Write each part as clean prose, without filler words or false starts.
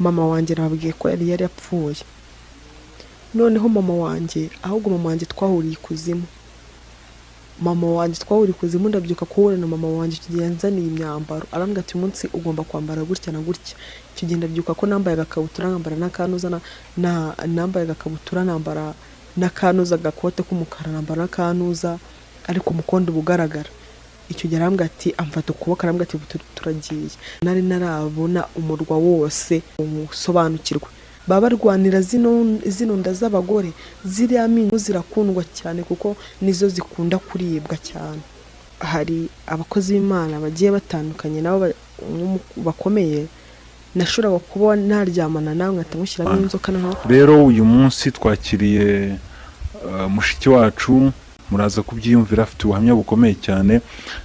Mama wanjye nababwiye ko yari yarapfuye. Noneho mama wanjye, ahubwo mama wanjye twahuriye ikuzimu. Mama wanjye twahuriye ikuzimu, ndabyuka kubona na mama wanjye icyo gihe yanzaniye imyambaro, arambwira ati umunsi ugomba kwambara gutya na gutya. Icyo gihe ndabyuka ko nambaye agakabutura, nkambara n'akanuza, nambaye agakabutura, nambara n'akanuza, agakote k'umukara, nambara n'akanuza, ariko umukondo uba ugaragara. Icyo gihe arambwira ati, amfata ukuboko arambwira ati turagiye. Nari narabona umurwa wose usobanukirwa. Baba barwanira zino nda z'abagore, ziriya minyu zirakundwa cyane kuko nizo zikunda kuribwa cyane. Hari abakozi b'Imana bagiye batandukanye nabo bakomeye, nashoboraga kuba naryamana nawe nkahita nkushyiramo inzoka noneho. Rero uyu munsi twakiriye mushiki wacu, muraza kubyiyumvira, afite ubuhamya bukomeye cyane.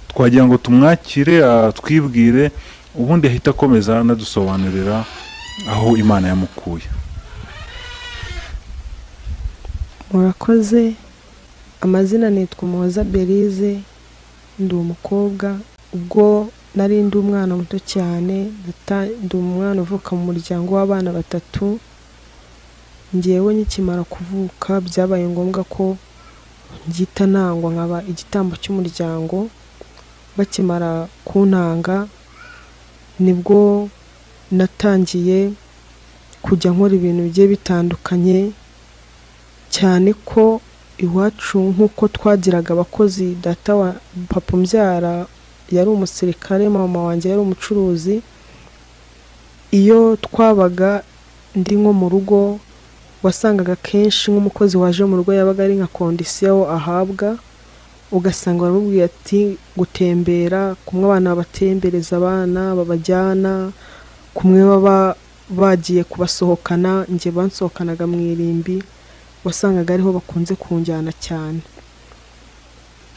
Twagira ngo tumwakire atwibwire, ubundi ahita akomeza anadusobanurira aho Imana yamukuye. Murakoze. Amazina nitwa Umuhoza Belize, ndi umukobwa. Ubwo nari ndi umwana muto cyane, ndi umwana uvuka mu muryango w'abana batatu. Njyewe nkikimara kuvuka byabaye ngombwa ko ngita ntangwa nkaba igitambo cy'umuryango. Bakimara kuntanga nibwo natangiye kujya nkora ibintu bigiye bitandukanye, cyane ko iwacu nk'uko twagiraga abakozi, data wa papa umbyara yari umusirikare, mama wanjye yari umucuruzi. Iyo twabaga ndi nko mu rugo, wasangaga kenshi nk'umukozi waje mu rugo yabaga ari nka kondisiyo ahabwa, ugasanga baramubwiye ati gutembera, kumwe abana babatembereza abana babajyana, kumwe baba bagiye kubasohokana, njye bansohokanaga mu irimbi, wasangaga ariho bakunze kunjyana cyane.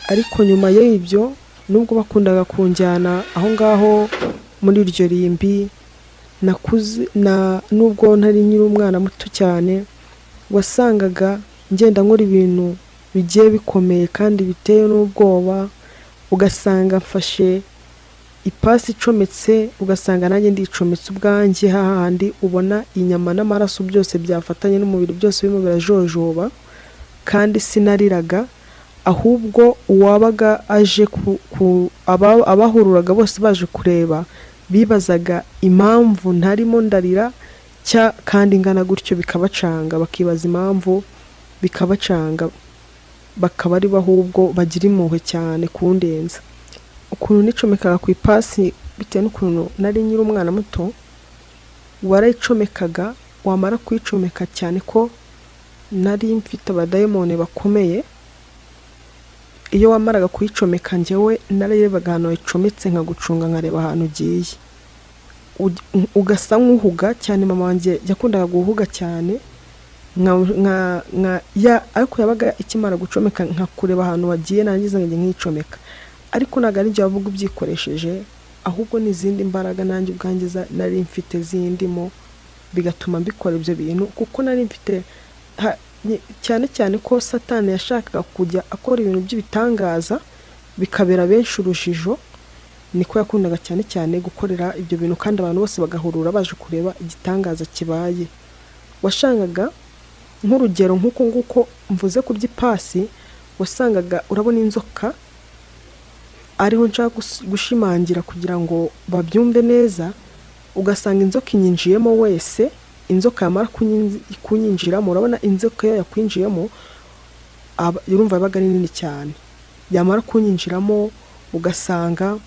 Ariko nyuma y'ibyo, nubwo bakundaga kunjyana aho ngaho muri iryo rimbi, nakuze na nubwo ntari nkiri umwana muto cyane, wasangaga ngenda nkora ibintu bigiye bikomeye kandi biteye n'ubwoba. Ugasanga mfashe ipasi icometse, ugasanga nanjye ndicometse ubwanjye, hahandi ubona inyama n'amaraso byose byafatanye n'umubiri byose birimo birajojoba, kandi sinariraga. Ahubwo uwabaga aje abahururaga bose baje kureba bibazaga impamvu ntarimo ndarira kandi ingana gutyo, bikabacanga, bakibaza impamvu bikabacanga, bakaba ari bo ahubwo bagira impuhwe cyane kundenza. Ukuntu nicomekaga ku ipasi, bitewe n'ukuntu nari nkiri umwana muto, warayicomekaga, wamara kuyicomeka, cyane ko nari mfite abadayimoni bakomeye, iyo wamaraga kuyicomeka njyewe nararebaga ahantu wayicometse nkagucunga, nkareba ahantu ugiye, ugasa nk'uhuga cyane. Mama wanjye yakundaga guhuga cyane, ariko yabaga ikimara gucomeka nkakureba ahantu wagiye, narangiza nkajya nkicomeka. Ariko ntabwo ari njye wabaga ubyikoresheje, ahubwo n'izindi mbaraga nanjye ubwanjye nari mfite zindimo, bigatuma mbikora ibyo bintu, kuko nari mfite cyane cyane ko Satani yashakaga kujya akora ibintu by'ibitangaza bikabera benshi urujijo. Niko yakundaga cyane cyane gukorera ibyo bintu, kandi abantu bose bagahurura baje kureba igitangaza kibaye. Washangaga nk'urugero nk'uko nguko mvuze ku by'ipasi, wasangaga urabona inzoka, ariho nshaka gushimangira kugira ngo babyumve neza. Ugasanga inzoka inyinjiyemo wese, inzoka yamara kunyinjiramo, urabona inzoka iyo yakwinjiyemo urumva yabaga ari nini cyane, yamara kunyinjiramo ugasanga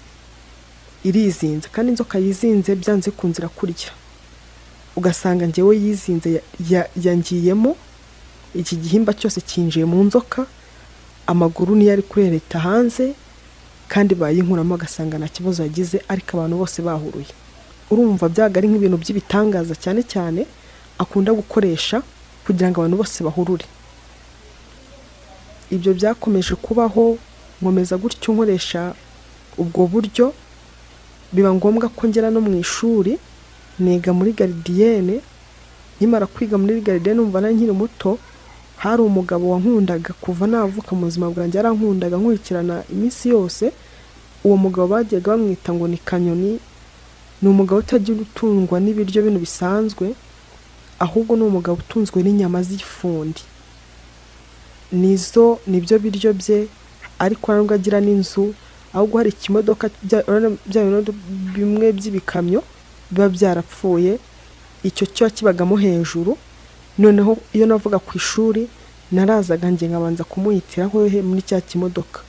irizinze, kandi inzoka yizinze byanze bikunze irakurya. Ugasanga njyewe yizinze yangiyemo, iki gihimba cyose cyinjiye mu nzoka, amaguru niyo ari kurereta hanze, kandi bayinkuramo agasanga nta kibazo yagize, ariko abantu bose bahuruye. Urumva byaga ari nk'ibintu by'ibitangaza cyane cyane akunda gukoresha kugira ngo abantu bose bahurure. Ibyo byakomeje kubaho, nkomeza gutyo nkoresha ubwo buryo, biba ngombwa ko ngera no mu ishuri, niga muri garidiyene. Nkimara kwiga muri garidiyene, numva nari nkiri muto, hari umugabo wankundaga kuva navuka mu buzima bwanjye, yarankundaga nkurikirana iminsi yose. Uwo mugabo bajyaga bamwita ngo ni Kanyoni, Ni umugabo utagira utungwa n'ibiryo bino bisanzwe, ahubwo ni umugabo utunzwe n'inyama z'ifundi, nizo nibyo biryo bye. Ariko nubwo agira n'inzu, ahubwo hari ikimodoka bya binodo bimwe by'ibikamyo biba byarapfuye, icyo cyo kibagamo hejuru. Noneho iyo navuga ku ishuri narazaga njye nkabanza kumuhitiraho he muri cya kimodoka,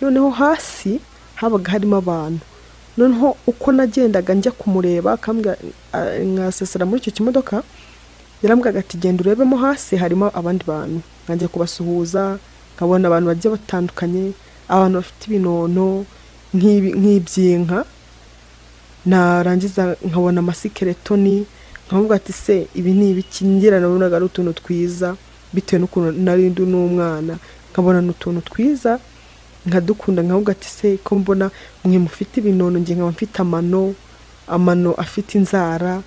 noneho hasi habaga harimo abantu. Noneho uko nagendaga njya kumureba akambwira, nkasesera muri icyo kimodoka, yarambwiraga ati genda urebemo hasi harimo abandi bantu. Nkajya kubasuhuza, nkabona abantu bagiye batandukanye, abantu bafite ibinono nk'iby'inka, narangiza nkabona amasikeletoni, nkavuga ati se ibi ni ibiki? Ngira nabonaga ari utuntu twiza bitewe n'ukuntu nari ndi n'umwana, nkabona ni utuntu twiza nkadukunda, nkavuga ati se ko mbona mwe mufite ibinono, njye nkaba mfite amano afite inzara.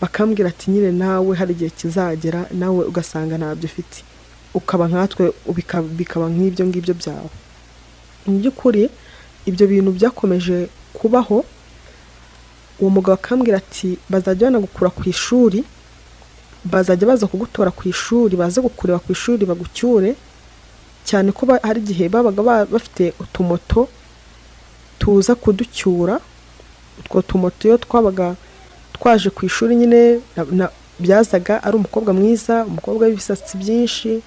Bakambwira ati nyine nawe hari igihe kizagera nawe ugasanga ntabyo ufite, ukaba nkatwe, bikaba nk'ibyo ngibyo byawe. Mu by'ukuri ibyo bintu byakomeje kubaho. Uwo mugabo akambwira ati bazajya banagukura ku ishuri, bazajya baza kugutora ku ishuri, baze kukureba ku ishuri bagucyure, cyane ko hari igihe babaga bafite utumoto tuza kuducyura. Utwo tumoto iyo twabaga twaje ku ishuri nyine, byazaga ari umukobwa mwiza, umukobwa w'ibisatsi byinshi,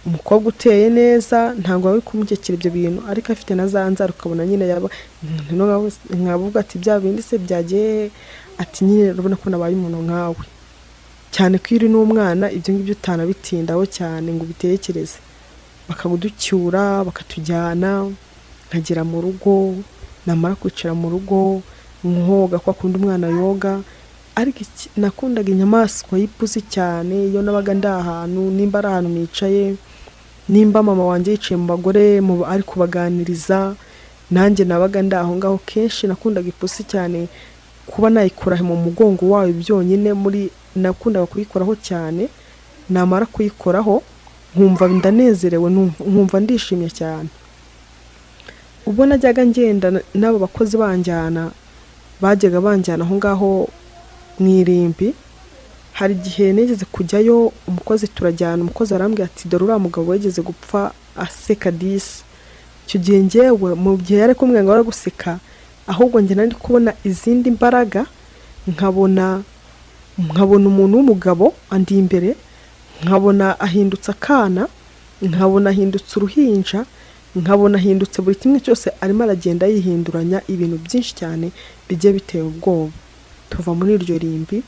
umukobwa uteye neza, ntabwo wari kumukekera ibyo bintu, ariko afite na za nzara, ukabona nyine yaba nkavuga ati bya bindi se byagiye, ati nyine urabona ko nabaye umuntu nkawe. Cyane ko iyo uri n'umwana ibyo ngibyo utanabitindaho cyane ngo ubitekereze. Bakaguducyura bakatujyana, nkagera mu rugo, namara kwicara mu rugo nkoga kwa kundi umwana yoga. Ariko nakundaga inyamaswa y'ipusi cyane. Iyo nabaga ndi ahantu, nimba ari ahantu nicaye, nimba mama wanjye yicaye mu bagore ari kubaganiriza, nanjye nabaga ndi aho ngaho. Kenshi nakundaga ipusi cyane, kuba nayikora mu mugongo wayo byonyine, muri nakundaga kuyikoraho cyane. Namara kuyikoraho nkumva ndanezerewe, nkumva ndishimye cyane. Ubwo najyaga ngenda n'abo bakozi banjyana, bajyaga banjyana aho ngaho mu irimbi. Hari igihe nigeze kujyayo, umukozi turajyana, umukozi arambwira ati dore uriya mugabo wigeze gupfa aseka disi. Icyo gihe njyewe mu gihe yari kumwe ngo ari guseka, ahubwo njye nari kubona izindi mbaraga, nkabona umuntu w'umugabo andi imbere, nkabona ahindutse akana, nkabona ahindutse uruhinja, nkabona ahindutse buri kimwe cyose, arimo aragenda yihinduranya ibintu byinshi cyane bigiye biteye ubwoba. Tuva muri iryo rimbi,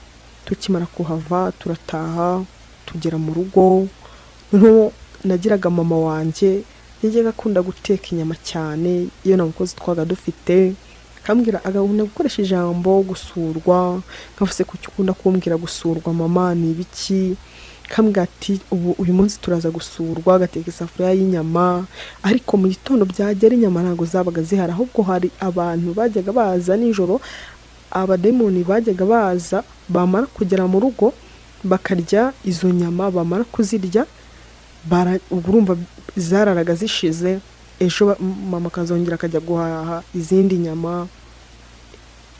tukimara kuhava turataha, tugera mu rugo. Noneho nagiraga mama wanjye yajyaga akunda guteka inyama cyane, iyo nta mukozi twabaga dufite, akambwira, agakunda gukoresha ijambo gusurwa. Nkavuze kuki ukunda kumbwira gusurwa mama, ni ibiki? Akambwira ati ubu uyu munsi turaza gusurwa, agateka isafuriya y'inyama. Ariko mu gitondo byagera inyama ntabwo zabaga zihari, ahubwo hari abantu bajyaga baza nijoro, abademoni bajyaga baza, bamara kugera mu rugo bakarya izo nyama, bamara kuzirya ubwo urumva zararaga zishize, ejo mama akazongera akajya guhaha izindi nyama,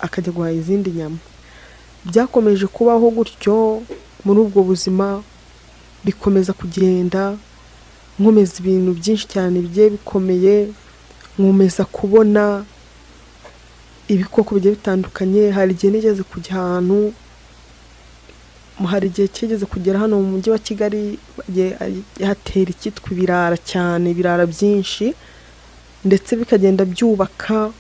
akajya guhaha izindi nyama. Byakomeje kubaho gutyo muri ubwo buzima, bikomeza kugenda, nkomeza ibintu byinshi cyane bigiye bikomeye, nkomeza kubona ibikoko bigiye bitandukanye. Hari igihe nigeze kujya ahantu, hari igihe kigeze kugera hano mu mujyi wa Kigali, hatera icyitwa ibirara cyane, ibirara byinshi, ndetse bikagenda byubaka,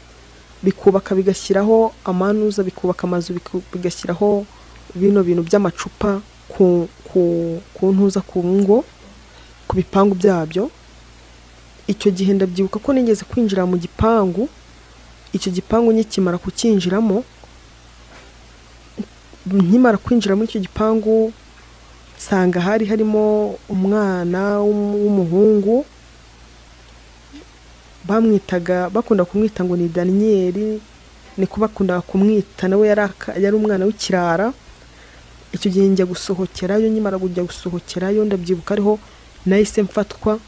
bikubaka bigashyiraho amanuza, bikubaka amazu, bigashyiraho bino bintu by'amacupa ku ntuza, ku ngo, ku bipangu byabyo. Icyo gihe ndabyibuka ko nigeze kwinjira mu gipangu, icyo gipangu nkikimara kucyinjiramo, nkimara kwinjira muri icyo gipangu nsanga hari harimo umwana w'umuhungu, bamwitaga, bakunda kumwita ngo ni Daniyeli, niko bakunda kumwita, nawe yari umwana w'ikirara. Icyo gihe njya gusohokerayo, nkimara kujya gusohokerayo ndabyibuka ariho nahise mfatwa.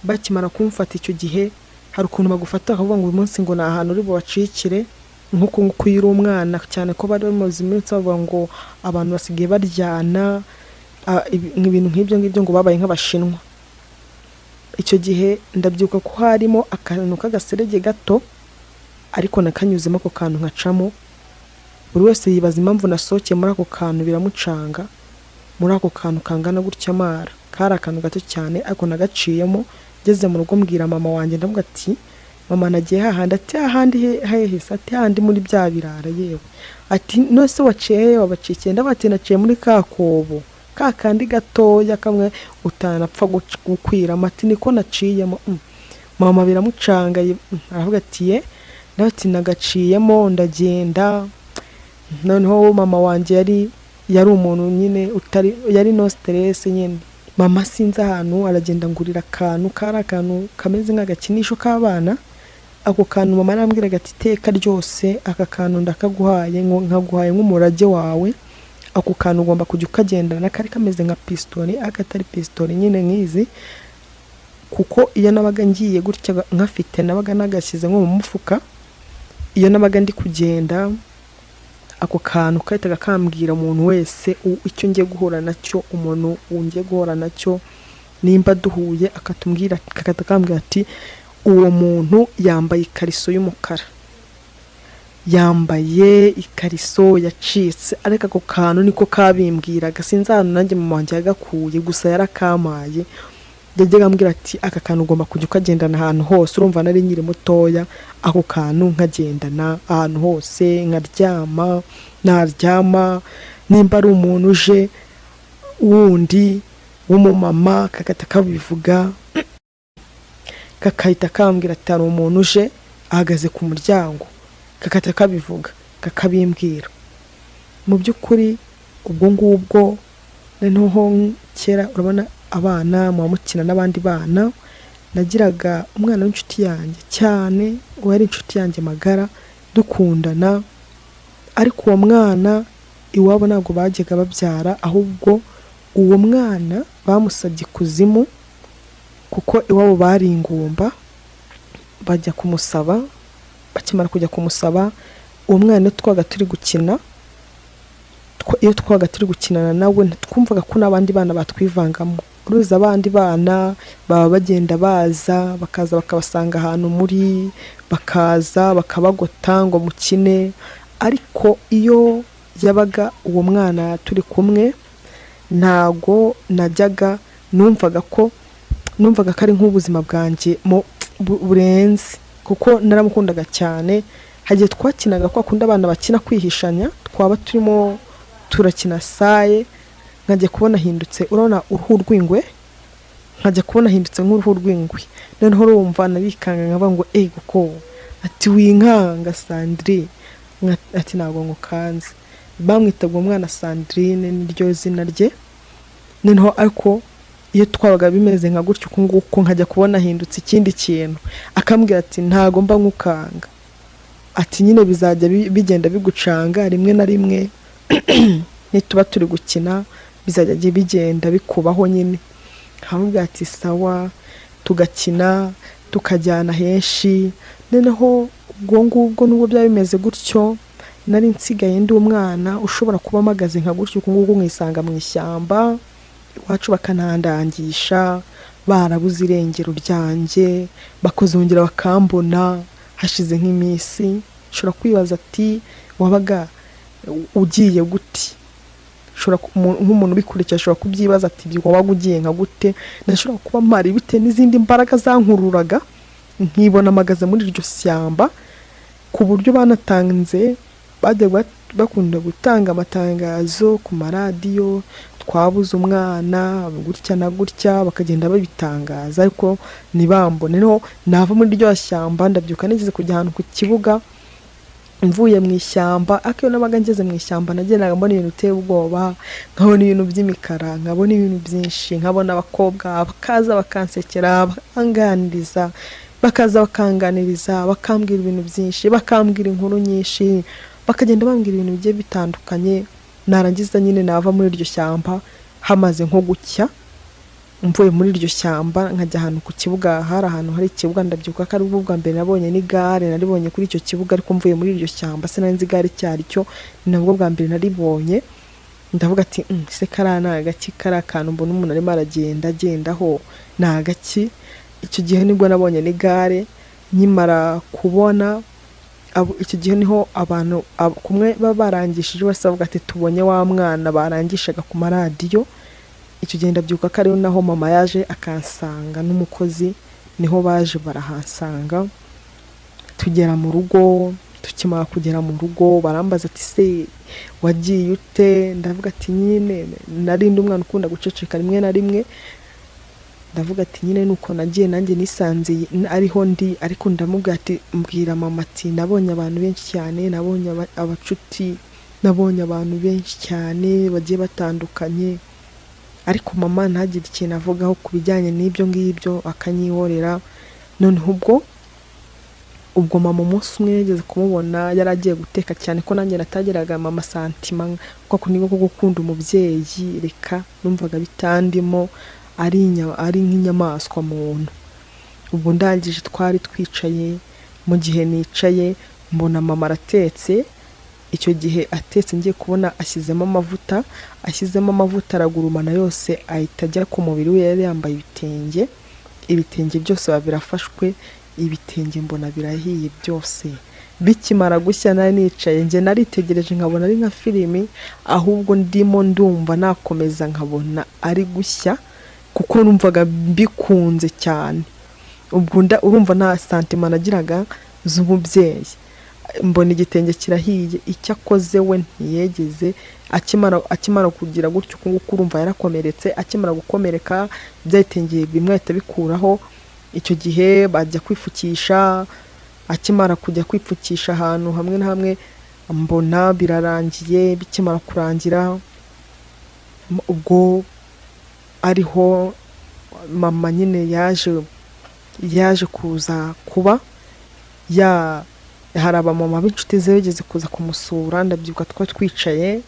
Bakimara kumfata icyo gihe hari ukuntu bagufata bakavuga ngo uyu munsi ngo ni ahantu uri bubacikire. Nk'uko nguko iyo uri umwana, cyane ko bari bamaze iminsi bavuga ngo abantu basigaye baryana, ibintu nk'ibyo ngibyo, ngo babaye nk'Abashinwa. Icyo gihe ndabyibuka ko harimo akantu k'agaserege gato, ariko nakanyuzemo ako kantu nkacamo. Buri wese yibaza impamvu nasohokeye muri ako kantu, biramucanga. Muri ako kantu kangana gutya mara, kari akantu gato cyane, ariko nagaciyemo. Ngeze mu rugo mbwira mama wanjye, ndavuga ati: "Mama, nagiye hahandi." Ati: "Hahandi hehe se?" Ati: "Hahandi muri bya birara." Yewe, ati: "None se waciye hehe, wabacikiye?" Ndavuga ati: "Naciye muri ka kobo ka kandi gatoya kamwe utanapfa gukwiramo." Ati: "Niko naciyemo." Mama biramucanga, aravuga ati: "Ye?" Ndavuga ati: "Nagaciyemo ndagenda." Noneho mama wanjye yari umuntu nyine utari, yari no stress nyine. Mama sinzi ahantu aragenda ngurira akantu, kari akantu kameze nk'agakinisho k'abana. Ako kantu mama yarambwiraga ati: "Iteka ryose aka kantu ndakaguhaye, nkaguhaye nk'umurage wawe. Ako kantu ugomba kujya ukagendana." Kari kameze nka pistori, ariko atari pistori nyine nk'izi, kuko iyo nabaga ngiye gutya nkafite, nabaga nagashyize nko mu mufuka, iyo nabaga ndi kugenda, ako kantu kahitaga kambwira umuntu wese icyo ngiye guhura nacyo, umuntu ngiye guhura nacyo. Nimba duhuye akatubwira, kakahita kambwira ati: "Uwo muntu yambaye ikariso y'umukara, yambaye ikariso yacitse." Ariko ako kantu niko kabimbwiraga. Sinzi ahantu nanjye mama wanjye yagakuye, gusa yarakampaye. Yajyaga ambwira ati: "Aka kantu ugomba kujya ukagendana ahantu hose." Urumva nari nkiri mutoya, ako kantu nkagendana ahantu hose, nkaryama, naryama nimba ari umuntu uje wundi w'umumama, kagahita kabivuga, kakahita kambwira ati: "Hari umuntu uje ahagaze ku muryango." Kakahita kabivuga, kakabimbwira. Mu by'ukuri ubwo ngubwo noneho kera, urabona abana muba mukina n'abandi bana. Nagiraga umwana w'inshuti yanjye cyane, uwo yari inshuti yanjye magara, dukundana. Ariko uwo mwana iwabo ntabwo bajyaga babyara, ahubwo uwo mwana bamusabye ikuzimu, kuko iwabo bari ingumba, bajya kumusaba. Bakimara kujya kumusaba, uwo mwana iyo twabaga turi gukinana nawe, twumvaga ko n'abandi bana batwivangamo. Uruzi abandi bana baba bagenda baza, bakaza bakabasanga ahantu muri, bakaza bakabagota ngo mukine. Ariko iyo yabaga uwo mwana turi kumwe, ntago najyaga, numvaga ko ari nk'ubuzima bwanjye burenze, kuko naramukundaga cyane. Hagiye twakinaga kwa kundi abana bakina kwihishanya, twaba turimo turakina saye, nkajya kubona ahindutse, urabona uruhu rw'ingwe, nkajya kubona ahindutse nk'uruhu rw'ingwe. Noneho urumva narikanga, nkavuga ngo: "Ego ko!" Ati: "Winkanga Sandrine." Ati: "Ntabwo ngukanze." Bamwitaga umwana Sandrine, niryo zina rye. Noneho ariko iyo twabaga bimeze nka gutyo uku nguku, nkajya kubona ahindutse ikindi kintu, akambwira ati: "Ntago mba nkukanga." Ati: "Nyine bizajya bigenda bigucanga rimwe na rimwe, nituba turi gukina bizajya bigenda bikubaho nyine." Nkamubwira ati: "Sawa." Tugakina, tukajyana henshi. Noneho ubwo ngubwo, nubwo byaba bimeze gutyo, nari nsigaye ndi umwana ushobora kuba mpagaze nka gutyo uku nguku, nkisanga mu ishyamba iwacu, bakanandangisha barabuze irengero ryanjye, bakazongera bakambona hashize nk'iminsi. Ushobora kwibaza ati: "Wabaga ugiye gute?" Nk'umuntu ubikurikiye ashobora kubyibaza ati: "Wabaga ugiye nka gute?" Ndashobora kuba mpari bitewe n'izindi mbaraga zankururaga, nkibona mpagaze muri iryo shyamba, ku buryo banatanze, bajya bakunda gutanga amatangazo ku maradiyo: "Twabuze umwana gutya na gutya," bakagenda babitangaza, ariko ntibambone. Noneho nava muri iryo shyamba, ndabyuka nigeze kujya ahantu ku kibuga mvuye mu ishyamba. Ariko iyo nabaga ngeze mu ishyamba, nagendaga mbona ibintu biteye ubwoba, nkabona ibintu by'imikara, nkabona ibintu byinshi, nkabona abakobwa bakaza bakansekera, bakanganiriza, bakaza bakanganiriza, bakambwira ibintu byinshi, bakambwira inkuru nyinshi, bakagenda bambwira ibintu bigiye bitandukanye. Narangiza nyine nava muri iryo shyamba hamaze nko gucya. Mvuye muri iryo shyamba nkajya ahantu ku kibuga, hari ahantu hari ikibuga, ndabyibuka ko ari bwo bwa mbere nabonye n'igare, naribonye kuri icyo kibuga, ariko mvuye muri iryo shyamba sinari nzi igare icyo ari cyo, ni nabwo bwa mbere naribonye. Ndavuga ati se kariya ni agaki, kariya kantu mbona umuntu arimo aragenda agendaho ni agaki? Icyo gihe nibwo nabonye n'igare. Nkimara kubona icyo gihe niho abantu kumwe baba barangishije bose bavuga ati tubonye wa mwana barangishaga ku maradiyo. Icyo gihe ndabyibuka ko ariho naho mama yaje akansanga n'umukozi, niho baje barahansanga. Tugera mu rugo, tukimara kugera mu rugo barambaza ati se wagiye ute? Ndavuga ati nyine nari ndi umwana ukunda guceceka rimwe na rimwe, ndavuga ati nyine nuko nagiye nanjye nisanze ariho ndi, ariko ndamubwira ati mbwira mama ati nabonye abantu benshi cyane, nabonye abacuti, nabonye abantu benshi cyane bagiye batandukanye, ariko mama ntagire ikintu avugaho ku bijyanye n'ibyo ngibyo, akanyihorera. Noneho ubwo mama umunsi umwe yageze kumubona yari agiye guteka, cyane ko nanjye natageraga mama santima kuko niko ko gukunda umubyeyi, reka numvaga bitandimo, ari nk'inyamaswa muntu. Ubwo ndangije twari twicaye, mu gihe nicaye mbona mama aratetse. Icyo gihe atetse ngiye kubona ashyizemo amavuta, ashyizemo amavuta aragurumana yose ahita ajya ku mubiri we, yari yambaye ibitenge, ibitenge byose biba birafashwe, ibitenge mbona birahiye byose. Bikimara gushya nari nicaye njye naritegereje nkabona ari nka filimi, ahubwo ndimo ndumva nakomeza nkabona ari gushya kuko numvaga mbikunze cyane. Ubwo urumva nta santima nagiraga z'umubyeyi. Mbona igitenge kirahiye, icyo akoze we ntiyegeze, akimara kugira gutyo uku nguku urumva yarakomeretse, akimara gukomereka bya bitenge bimwe ahita abikuraho. Icyo gihe bajya kwipfukisha, akimara kujya kwipfukisha ahantu hamwe na hamwe mbona birarangiye. Bikimara kurangira ubwo ariho mama nyine yaje kuza kuba ya hari abamama b'inshuti ze bigeze kuza kumusura. Ndabyibuka twari twicaye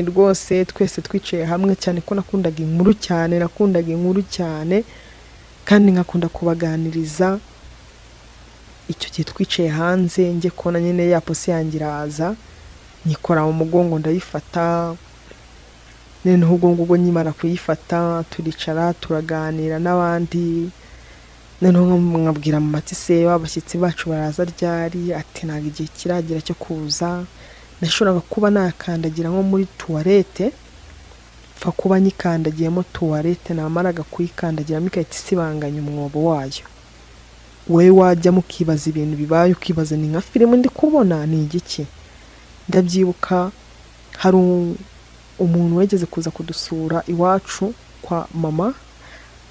rwose twese twicaye hamwe, cyane ko nakundaga inkuru cyane, nakundaga inkuru cyane kandi nkakunda kubaganiriza. Icyo gihe twicaye hanze njye kubona nyine ya pusi yanjye iraza, nyikora mu mugongo ndayifata. Noneho ubwo ngubwo nkimara kuyifata turicara turaganira n'abandi. Noneho nkabwira mama ati se abashyitsi bacu baraza ryari? Ati ntabwo igihe kiragera cyo kuza. Nashoboraga kuba nakandagira nko muri tuwarete, pfa kuba nyikandagiyemo tuwarete, namaraga kuyikandagiramo igahita isibanganya umwobo wayo. Wowe wajyamo ukibaza ibintu bibaye, ukibaza ni nka filime ndi kubona ni igiki? Ndabyibuka hari umuntu wigeze kuza kudusura iwacu kwa mama,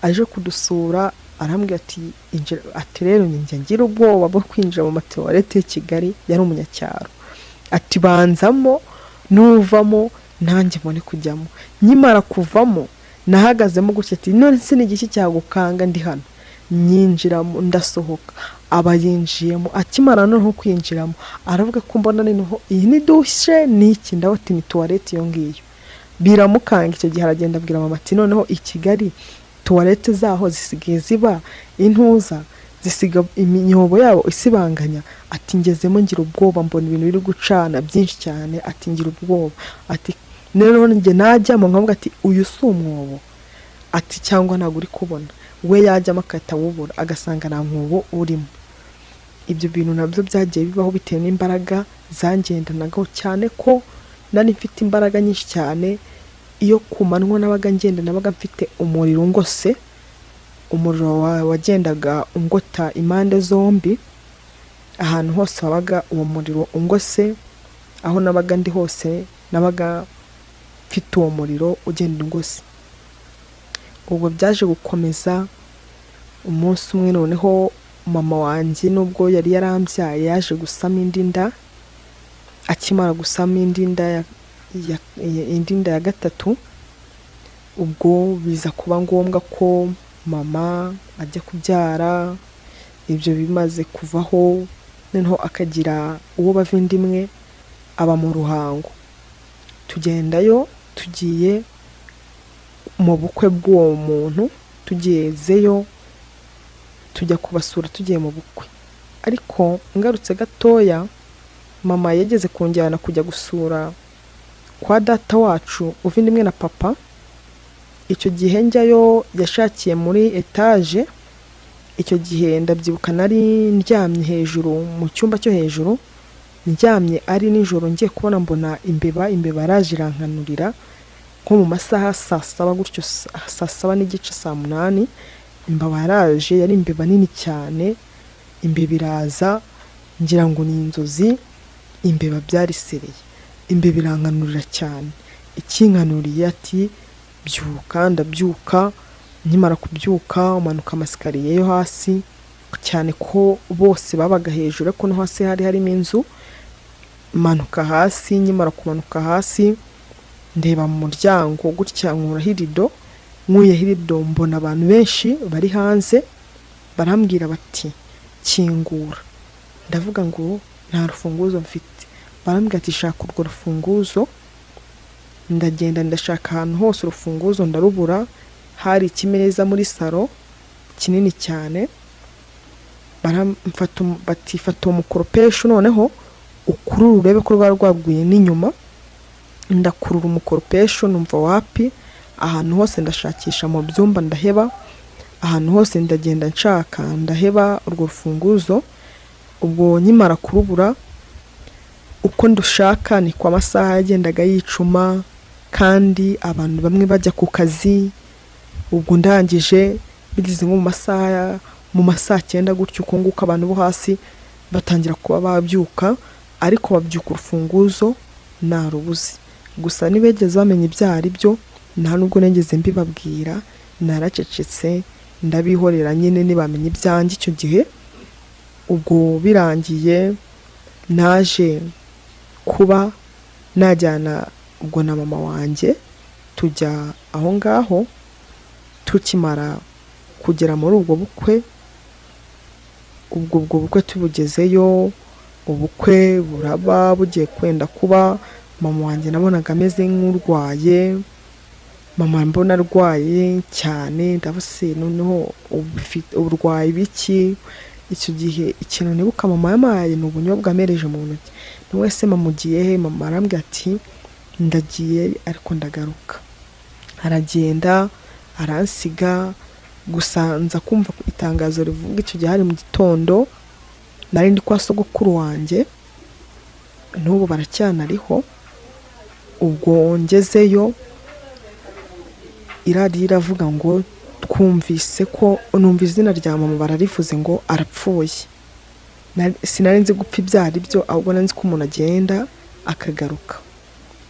aje kudusura arambwira ati injira, ati rero njya ngira ubwoba bwo kwinjira mu matuwarete y'i Kigali, yari umunyacyaro. Ati banzamo nuvamo nanjye mbone kujyamo. Nkimara kuvamo nahagazemo gutya, ati none se ni igiki cyagukanga ndi hano? Nyinjiramo ndasohoka, aba yinjiyemo. Akimara noneho kwinjiramo aravuga ko mbona noneho iyi ni dushe ni iki? Ndavuga ati ni tuwarete iyo ngiyo. Biramukanga icyo gihe aragenda abwira mama ati noneho i Kigali tuwarete zaho zisigaye ziba intuza, zisiga imyobo yabo isibanganya. Ati ngezemo ngira ubwoba, mbona ibintu biri gucana byinshi cyane, ati ngira ubwoba. Ati noneho njye najyamo nkavuga ati uyu si umwobo, ati cyangwa ntabwo uri kubona. We yajyamo agahita awubura, agasanga nta mwobo urimo. Ibyo bintu nabyo byagiye bibaho bitewe n'imbaraga zangendanagaho, cyane ko nari mfite imbaraga nyinshi cyane. Iyo ku manywa nabaga ngenda nabaga mfite umuriro ungose, umuriro wagendaga ungota impande zombi, ahantu hose wabaga uwo muriro ungose, aho nabaga ndi hose nabaga mfite uwo muriro ugenda ungose. Ubwo byaje gukomeza umunsi umwe noneho mama wanjye nubwo yari yarambyaye yaje gusama indi nda. Akimara gusama indi nda indi nda ya gatatu, ubwo biza kuba ngombwa ko mama ajya kubyara. Ibyo bimaze kuvaho noneho akagira uwo bava inda imwe aba mu Ruhango. Tugendayo tugiye mu bukwe bw'uwo muntu. Tugezeyo tujya kubasura tugiye mu bukwe, ariko ngarutse gatoya, mama yageze kunjyana kujya gusura kwa data wacu uva inda imwe na papa. Icyo gihe njyayo yashakiye muri etaje. Icyo gihe ndabyibuka nari ndyamye hejuru mu cyumba cyo hejuru, ndyamye ari nijoro, ngiye kubona mbona imbeba, imbeba yaraje irankanurira nko mu masaha saa 7 gutyo, saa 7:30, saa 8. Imbeba yaraje, yari imbeba nini cyane. Imbeba iraza ngira ngo ni inzozi, imbeba byari sérieux, imbeba irankanurira cyane. Ikinkanuriye ati: "Byuka." Ndabyuka, nkimara kubyuka umanuka amasikariye yo hasi, cyane ko bose babaga hejuru ariko no hasi hari harimo inzu. Manuka hasi, nkimara kumanuka hasi ndeba mu muryango gutya, nkuraho irido. Nkuyeho irido mbona abantu benshi bari hanze, barambwira bati: "Kingura." Ndavuga ngo nta rufunguzo mfite. Barambwira ati: "Shaka urwo rufunguzo." Ndagenda ndashaka ahantu hose urufunguzo ndarubura. Hari ikimeza muri salo kinini cyane. Baramfata bati: "Fata uwo mukoropesho noneho ukurure urebe ko rwaba rwaguye n'inyuma." Ndakurura umukoropesho numva wapi. Ahantu hose ndashakisha mu byumba ndaheba, ahantu hose ndagenda nshaka ndaheba urwo rufunguzo. Ubwo nkimara kurubura, uko ndushaka niko amasaha yagendaga yicuma kandi abantu bamwe bajya ku kazi. Ubwo ndangije bigeze nko mu masaha mu ma saa cyenda gutyo, uko nguko abantu bo hasi batangira kuba babyuka, ariko babyuka urufunguzo narubuze. Gusa ntibigeze bamenya ibyo ari byo, nta nubwo nigeze mbibabwira, naracecetse ndabihorera nyine ntibamenya ibyanjye icyo gihe. Ubwo birangiye naje kuba najyana ubwo na mama wanjye tujya aho ngaho. Tukimara kugera muri ubwo bukwe, ubwo bukwe tubugezeyo, ubukwe buraba bugiye kwenda kuba, mama wanjye nabonaga ameze nk'urwaye. Mama mbona arwaye cyane, ndavuga: "Se noneho urwaye ibiki?" Icyo gihe ikintu nibuka mama yampaye ni ubunyobwa ampereje mu ntoki. Ni wese: "Mama, ugiye he?" Mama arambwira ati: "Ndagiye ariko ndagaruka." Aragenda aransiga. Gusa nza kumva itangazo rivuga, icyo gihe hari mu gitondo, nari ndi kwa sogokuru wanjye, n'ubu baracyanariho. Ubwo ngezeyo iradiyo iravuga ngo twumvise ko, numva izina rya mama bararivuze ngo arapfuye. Sinari nzi gupfa ibyo ari byo, ahubwo nari nzi ko umuntu agenda akagaruka.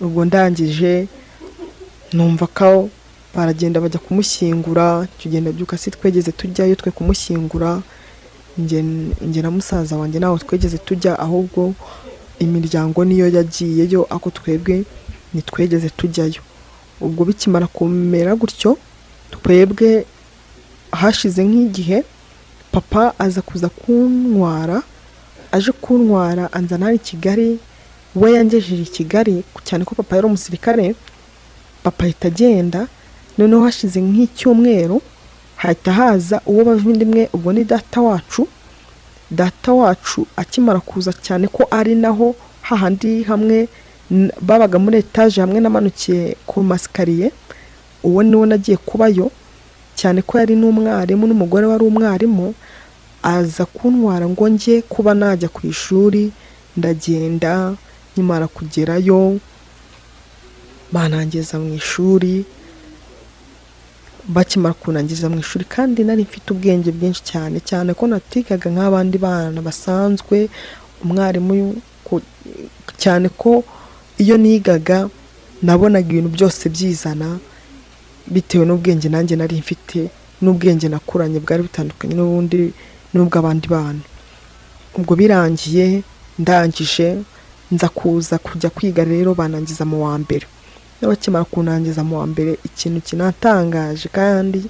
Ubwo ndangije numva ko baragenda bajya kumushyingura. Tugenda byuka si twegeze tujyayo twe kumushyingura, njye na musaza wanjye ntaho twegeze tujya, ahubwo imiryango niyo yagiyeyo, ariko twebwe ntitwegeze tujyayo. Ubwo bikimara kumera gutyo, twebwe hashize nk'igihe papa aza kuza kuntwara. Aje kuntwara anzana hano i Kigali, we yangejeje i Kigali, cyane ko papa yari umusirikare. Papa ahita agenda. Noneho hashize nk'icyumweru hahita haza uwo bava inda imwe, ubwo ni data wacu. Data wacu akimara kuza, cyane ko ari naho hahandi hamwe babaga muri etaje hamwe namanukiye ku masikariye, uwo niwo nagiye kubayo, cyane ko yari n'umwarimu n'umugore wari umwarimu. Aza kuntwara ngo njye kuba najya ku ishuri. Ndagenda, nkimara kugerayo banangeza mu ishuri. Bakimara kunangiza mu ishuri, kandi nari mfite ubwenge bwinshi cyane, cyane ko natigaga nk'abandi bana basanzwe, umwarimu cyane ko iyo nigaga nabonaga ibintu byose byizana bitewe n'ubwenge nanjye nari mfite, n'ubwenge nakuranye bwari butandukanye n'ubundi n'ubw'abandi bana. Ubwo birangiye ndangije nza kuza kujya kwiga rero, banangiza mu wa mbere. Bakimara kunangiza mu wa mbere, ikintu kinatangaje kandi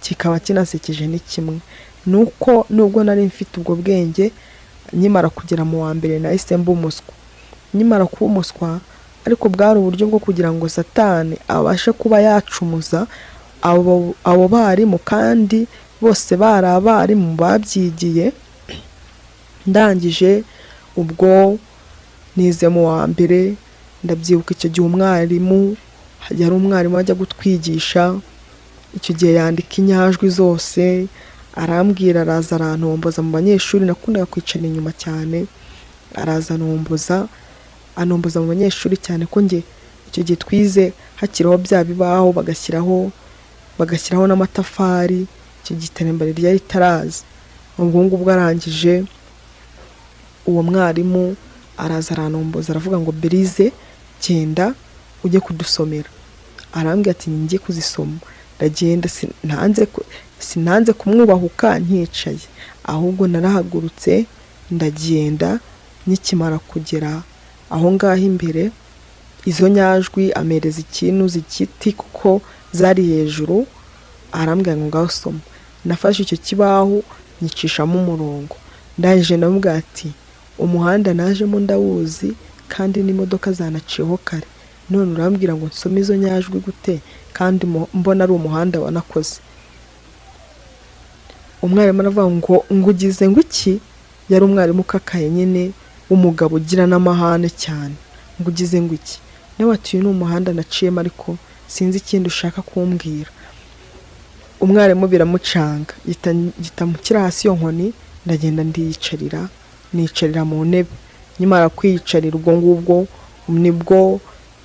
kikaba kinasekeje ni kimwe, ni uko nubwo nari mfite ubwo bwenge, nkimara kugera mu wa mbere nahise mba umuswa. Nkimara kuba umuswa Ariko bwari uburyo bwo kugira ngo Satani abashe kuba yacumuza abo barimu, kandi bose bari abarimu babyigiye. Ndangije ubwo nize mu wa mbere, ndabyibuka icyo gihe umwarimu yari umwarimu wajya gutwigisha, icyo gihe yandika inyajwi zose arambwira, araza arantomboza mu banyeshuri, nakundaga kwicara inyuma cyane, araza anomboza mu banyeshuri cyane ko njye icyo gihe twize hakiriho bya bibaho bagashyiraho n'amatafari, icyo gihe iterambere ryari ritaraza. Ubwo ngubwo arangije uwo mwarimu araza arantomboza aravuga ngo Berize genda ujye kudusomera, arambwira ati njye kuzisoma, ndagenda sinanze kumwubahuka nkicaye, ahubwo narahagurutse ndagenda. Nkikimara kugera aho ngaho imbere, izo nyajwi amereza ikintu z'igiti kuko zari hejuru, arambwira ngo ngaho soma. Nafashe icyo kibaho nyicishamo umurongo, ndangije ndamubwira ati umuhanda najemo ndawuzi kandi n'imodoka zanaciyeho kare, none urambwira ngo nsome izo nyajwi gute kandi mbona ari umuhanda wanakoze. Umwarimu aravuga ngo ngugize ngo iki? Yari umwarimu ukakaye nyine w'umugabo ugira n'amahane cyane. Ngo ugize ngo iki? Nawe ati uyu ni umuhanda naciyemo ariko sinzi ikindi ushaka kumbwira. Umwarimu biramucanga, gita mushyira hasi iyo nkoni, ndagenda ndiyicarira, nicarira mu ntebe. Nkimara kwiyicarira ubwo ngubwo nibwo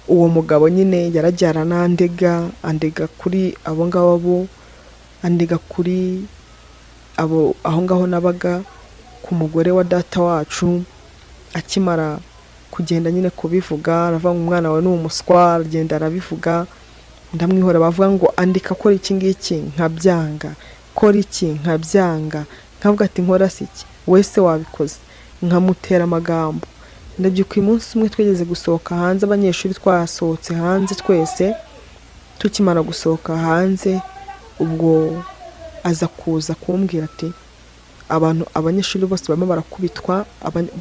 uwo mugabo nyine yaragiye aranandega, andega kuri abo ngabo, andega kuri abo aho ngaho nabaga ku mugore wa data wacu. Akimara kugenda nyine kubivuga aravuga ngo umwana wawe ni umuswa, aragenda arabivuga, ndamwihora. Bavuga ngo andika kora iki ngiki nkabyanga, kora iki nkabyanga, nkavuga ati nkora si iki wese wabikoze, nkamutera amagambo. Ndabyuka uyu munsi umwe twigeze gusohoka hanze, abanyeshuri twasohotse hanze twese, tukimara gusohoka hanze ubwo aza kuza kumbwira ati abantu abanyeshuri bose barimo barakubitwa.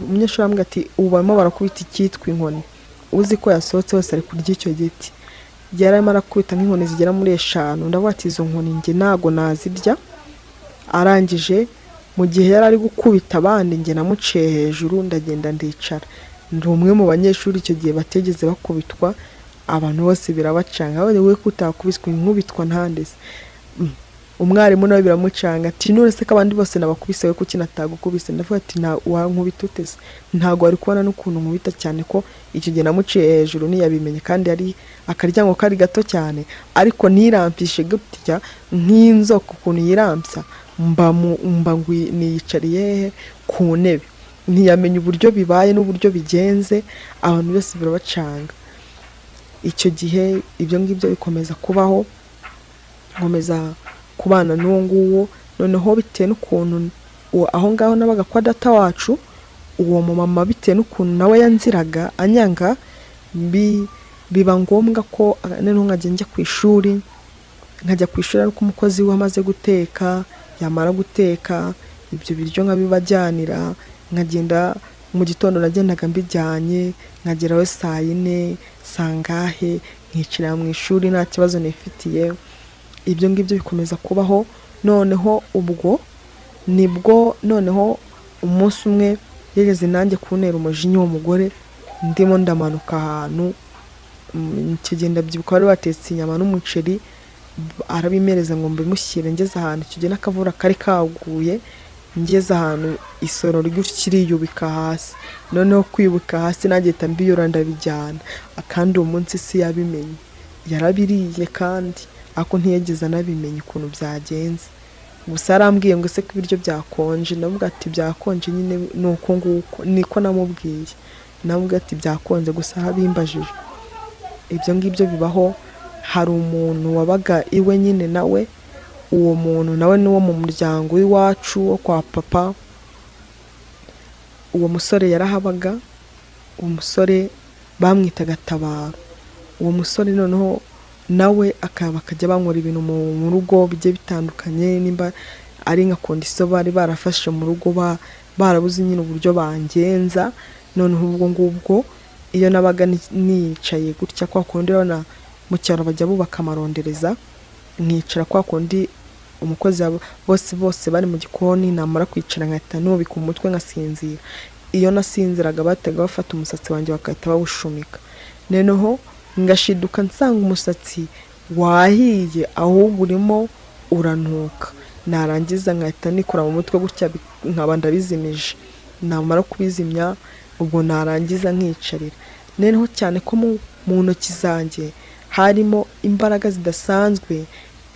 Umunyeshuri arambwira ati ubu barimo barakubita icyitwa inkoni, uzi ko yasohotse wese ari kurya icyo giti. Yari arimo arakubita nk'inkoni zigera muri 5, ndavuga ati izo nkoni njye ntago nazirya. Arangije mu gihe yari ari gukubita abandi njye namuciye hejuru ndagenda ndicara. Ndi umwe mu banyeshuri icyo gihe batigeze bakubitwa, abantu bose birabacanga, we ko utakubiswe, nkubitwa ntandese. Umwarimu nawe biramucanga ati none se ko abandi bose nabakubise we kuki natagukubise? Ndavuga ati nta wankubita ute se, ntago wari kubona n'ukuntu nkubita cyane ko icyo gihe namuciye hejuru ntiyabimenye, kandi yari akaryango kari gato cyane, ariko ntirampishe gutya nk'inzoka ukuntu yirampya, mba niyicariye hehe ku ntebe, ntiyamenya uburyo bibaye n'uburyo bigenze, abantu bose birabacanga. Icyo gihe ibyo ngibyo bikomeza kubaho, nkomeza kubana n'uwo nguwo. Noneho bitewe n'ukuntu aho ngaho nabaga kwa data wacu, uwo mumama bitewe n'ukuntu nawe yanziraga anyanga, biba ngombwa ko noneho nkajya njya ku ishuri, nkajya ku ishuri ariko umukozi we amaze guteka, yamara guteka ibyo biryo nkabibajyanira, nkagenda mu gitondo nagendaga mbijyanye, nkagerayo saa yine saa ngahe, nkicara mu ishuri nta kibazo nifitiye. Ibyo ngibyo bikomeza kubaho. Noneho ubwo nibwo noneho umunsi umwe yageze nanjye kuntera umujinya uwo mugore, ndimo ndamanuka ahantu, icyo gihe ndabyibuka bari batetse inyama n'umuceri, arabimereza ngo mbimushyire. Ngeze ahantu icyo gihe n'akavura kari kaguye, ngeze ahantu isoro gutya iriyubika hasi, noneho kwiyubika hasi nanjye mpita mbiyora ndabijyana. Kandi uwo munsi si yabimenye, yarabiriye kandi ariko ntiyigeze anabimenya ukuntu byagenze. Gusa yarambwiye ngo ese ko ibiryo byakonje, ndavuga ati byakonje nyine ni uko nguko, niko namubwiye, namubwiye ati byakonje gusa arabimbajije. Ibyo ngibyo bibaho. Hari umuntu wabaga iwe nyine nawe, uwo muntu nawe ni uwo mu muryango w'iwacu wo kwa papa, uwo musore yarahabaga, uwo musore bamwitaga Tabaro. Uwo musore noneho nawe akajya bankora ibintu mu rugo bigiye bitandukanye, nimba ari nka kondisiyo bari barafashe mu rugo barabuze nyine uburyo bangenza. Noneho ubwo ngubwo Iyo nabaga nicaye gutya kwa kundi urabona mu cyaro bajya bubaka amarondereza, nkicara kwa kundi umukozi bose bose bari mu gikoni, namara kwicara nkahita nubika umutwe nkasinzira. Iyo nasinziraga bahitaga bafata umusatsi wanjye bagahita bawushumika, noneho ngashiduka nsanga umusatsi wahiye ahubwo urimo uranuka. Narangiza nkahita nikora mu mutwe gutya nkaba ndabizimije, namara kubizimya ubwo narangiza nkicarira. Noneho cyane ko mu ntoki zanjye harimo imbaraga zidasanzwe,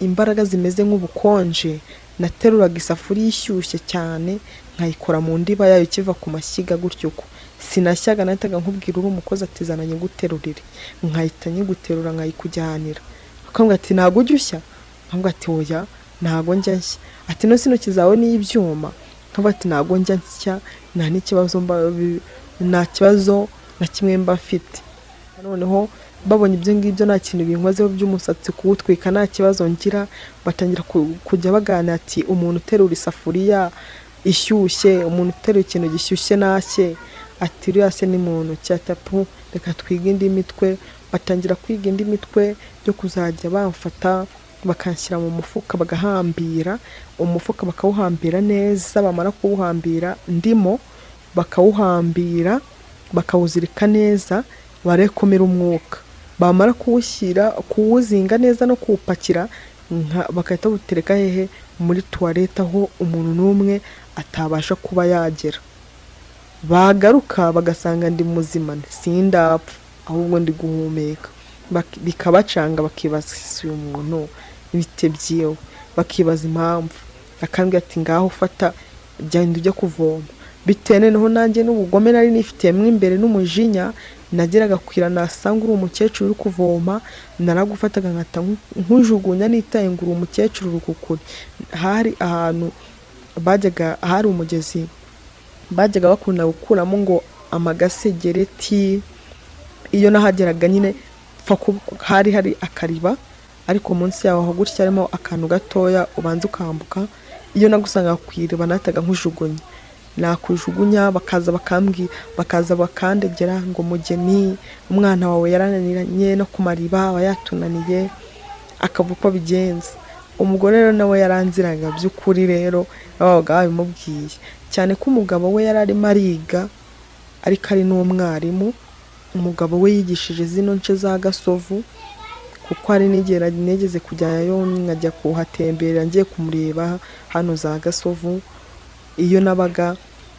imbaraga zimeze nk'ubukonje, nateruraga isafuriya ishyushye cyane nkayikora mu ndiba yayo ikiva ku mashyiga gutyo uko. Sinashyaga, nahitaga nkubwira uri umukozi ati zana nyiguterurire, nkahita nyiguterura nkayikujyanira. Akambwira ati ntago ujya ushya? Nkambwira ati oya ntago njya nshya. Ati no si intoki zawe ni ibyuma? Nkambwira ati ntago njya nsya, nta n'ikibazo nta kibazo na kimwe mba mfite. Noneho babonye ibyo ngibyo nta kintu binkozeho by'umusatsi kuwutwika nta kibazo ngira, batangira kujya baganira ati umuntu uterura isafuriya ishyushye, umuntu uterura ikintu gishyushye nashye, ati uriya se ni muntu ki? Ati apu reka twige indi mitwe. Batangira kwiga indi mitwe yo kuzajya bamfata bakanshyira mu mufuka bagahambira, umufuka bakawuhambira neza, bamara kuwuhambira ndimo bakawuhambira bakawuzirika neza barekomera umwuka, bamara kuwushyira kuwuzinga neza no kuwupakira bagahita bawutereka hehe? Muri tuwarete aho umuntu n'umwe atabasha kuba yagera. Bagaruka bagasanga ndi muzima sindapfa ahubwo ndi guhumeka, bikabacanga bakibaza ese uyu muntu bite byiwe, bakibaza impamvu. Akambwira ati ngaho fata genda ujye kuvoma. Bitewe noneho nanjye n'ubugome nari nifitiyemo imbere n'umujinya, nageraga kwira nasanga uri umukecuru uri kuvoma, naragufataga nkahita nkujugunya nitaye ngo uri umukecuru urukukuri. Hari ahantu bajyaga, hari umugezi bajyaga bakunda gukuramo ngo amagasegereti, iyo nahageraga nyine hari hari akariba ariko munsi yaho gutya harimo akantu gatoya ubanza ukambuka, iyo nagusangaga ku iriba nahitaga nkujugunya, nakujugunya bakaza bakambwira, bakaza bakandegera ngo mugeni umwana wawe yarananiranye no ku mariba aba yatunaniye, akaba uko abigenza. Umugore rero nawe yaranziraga by'ukuri, rero babaga babimubwiye cyane ko umugabo we yari arimo ariga ariko ari n'umwarimu. Umugabo we yigishije zino nce za Gasovu, kuko hari n'igihe nigeze kujyayo nkajya kuhatemberera ngiye kumureba hano za Gasovu. Iyo nabaga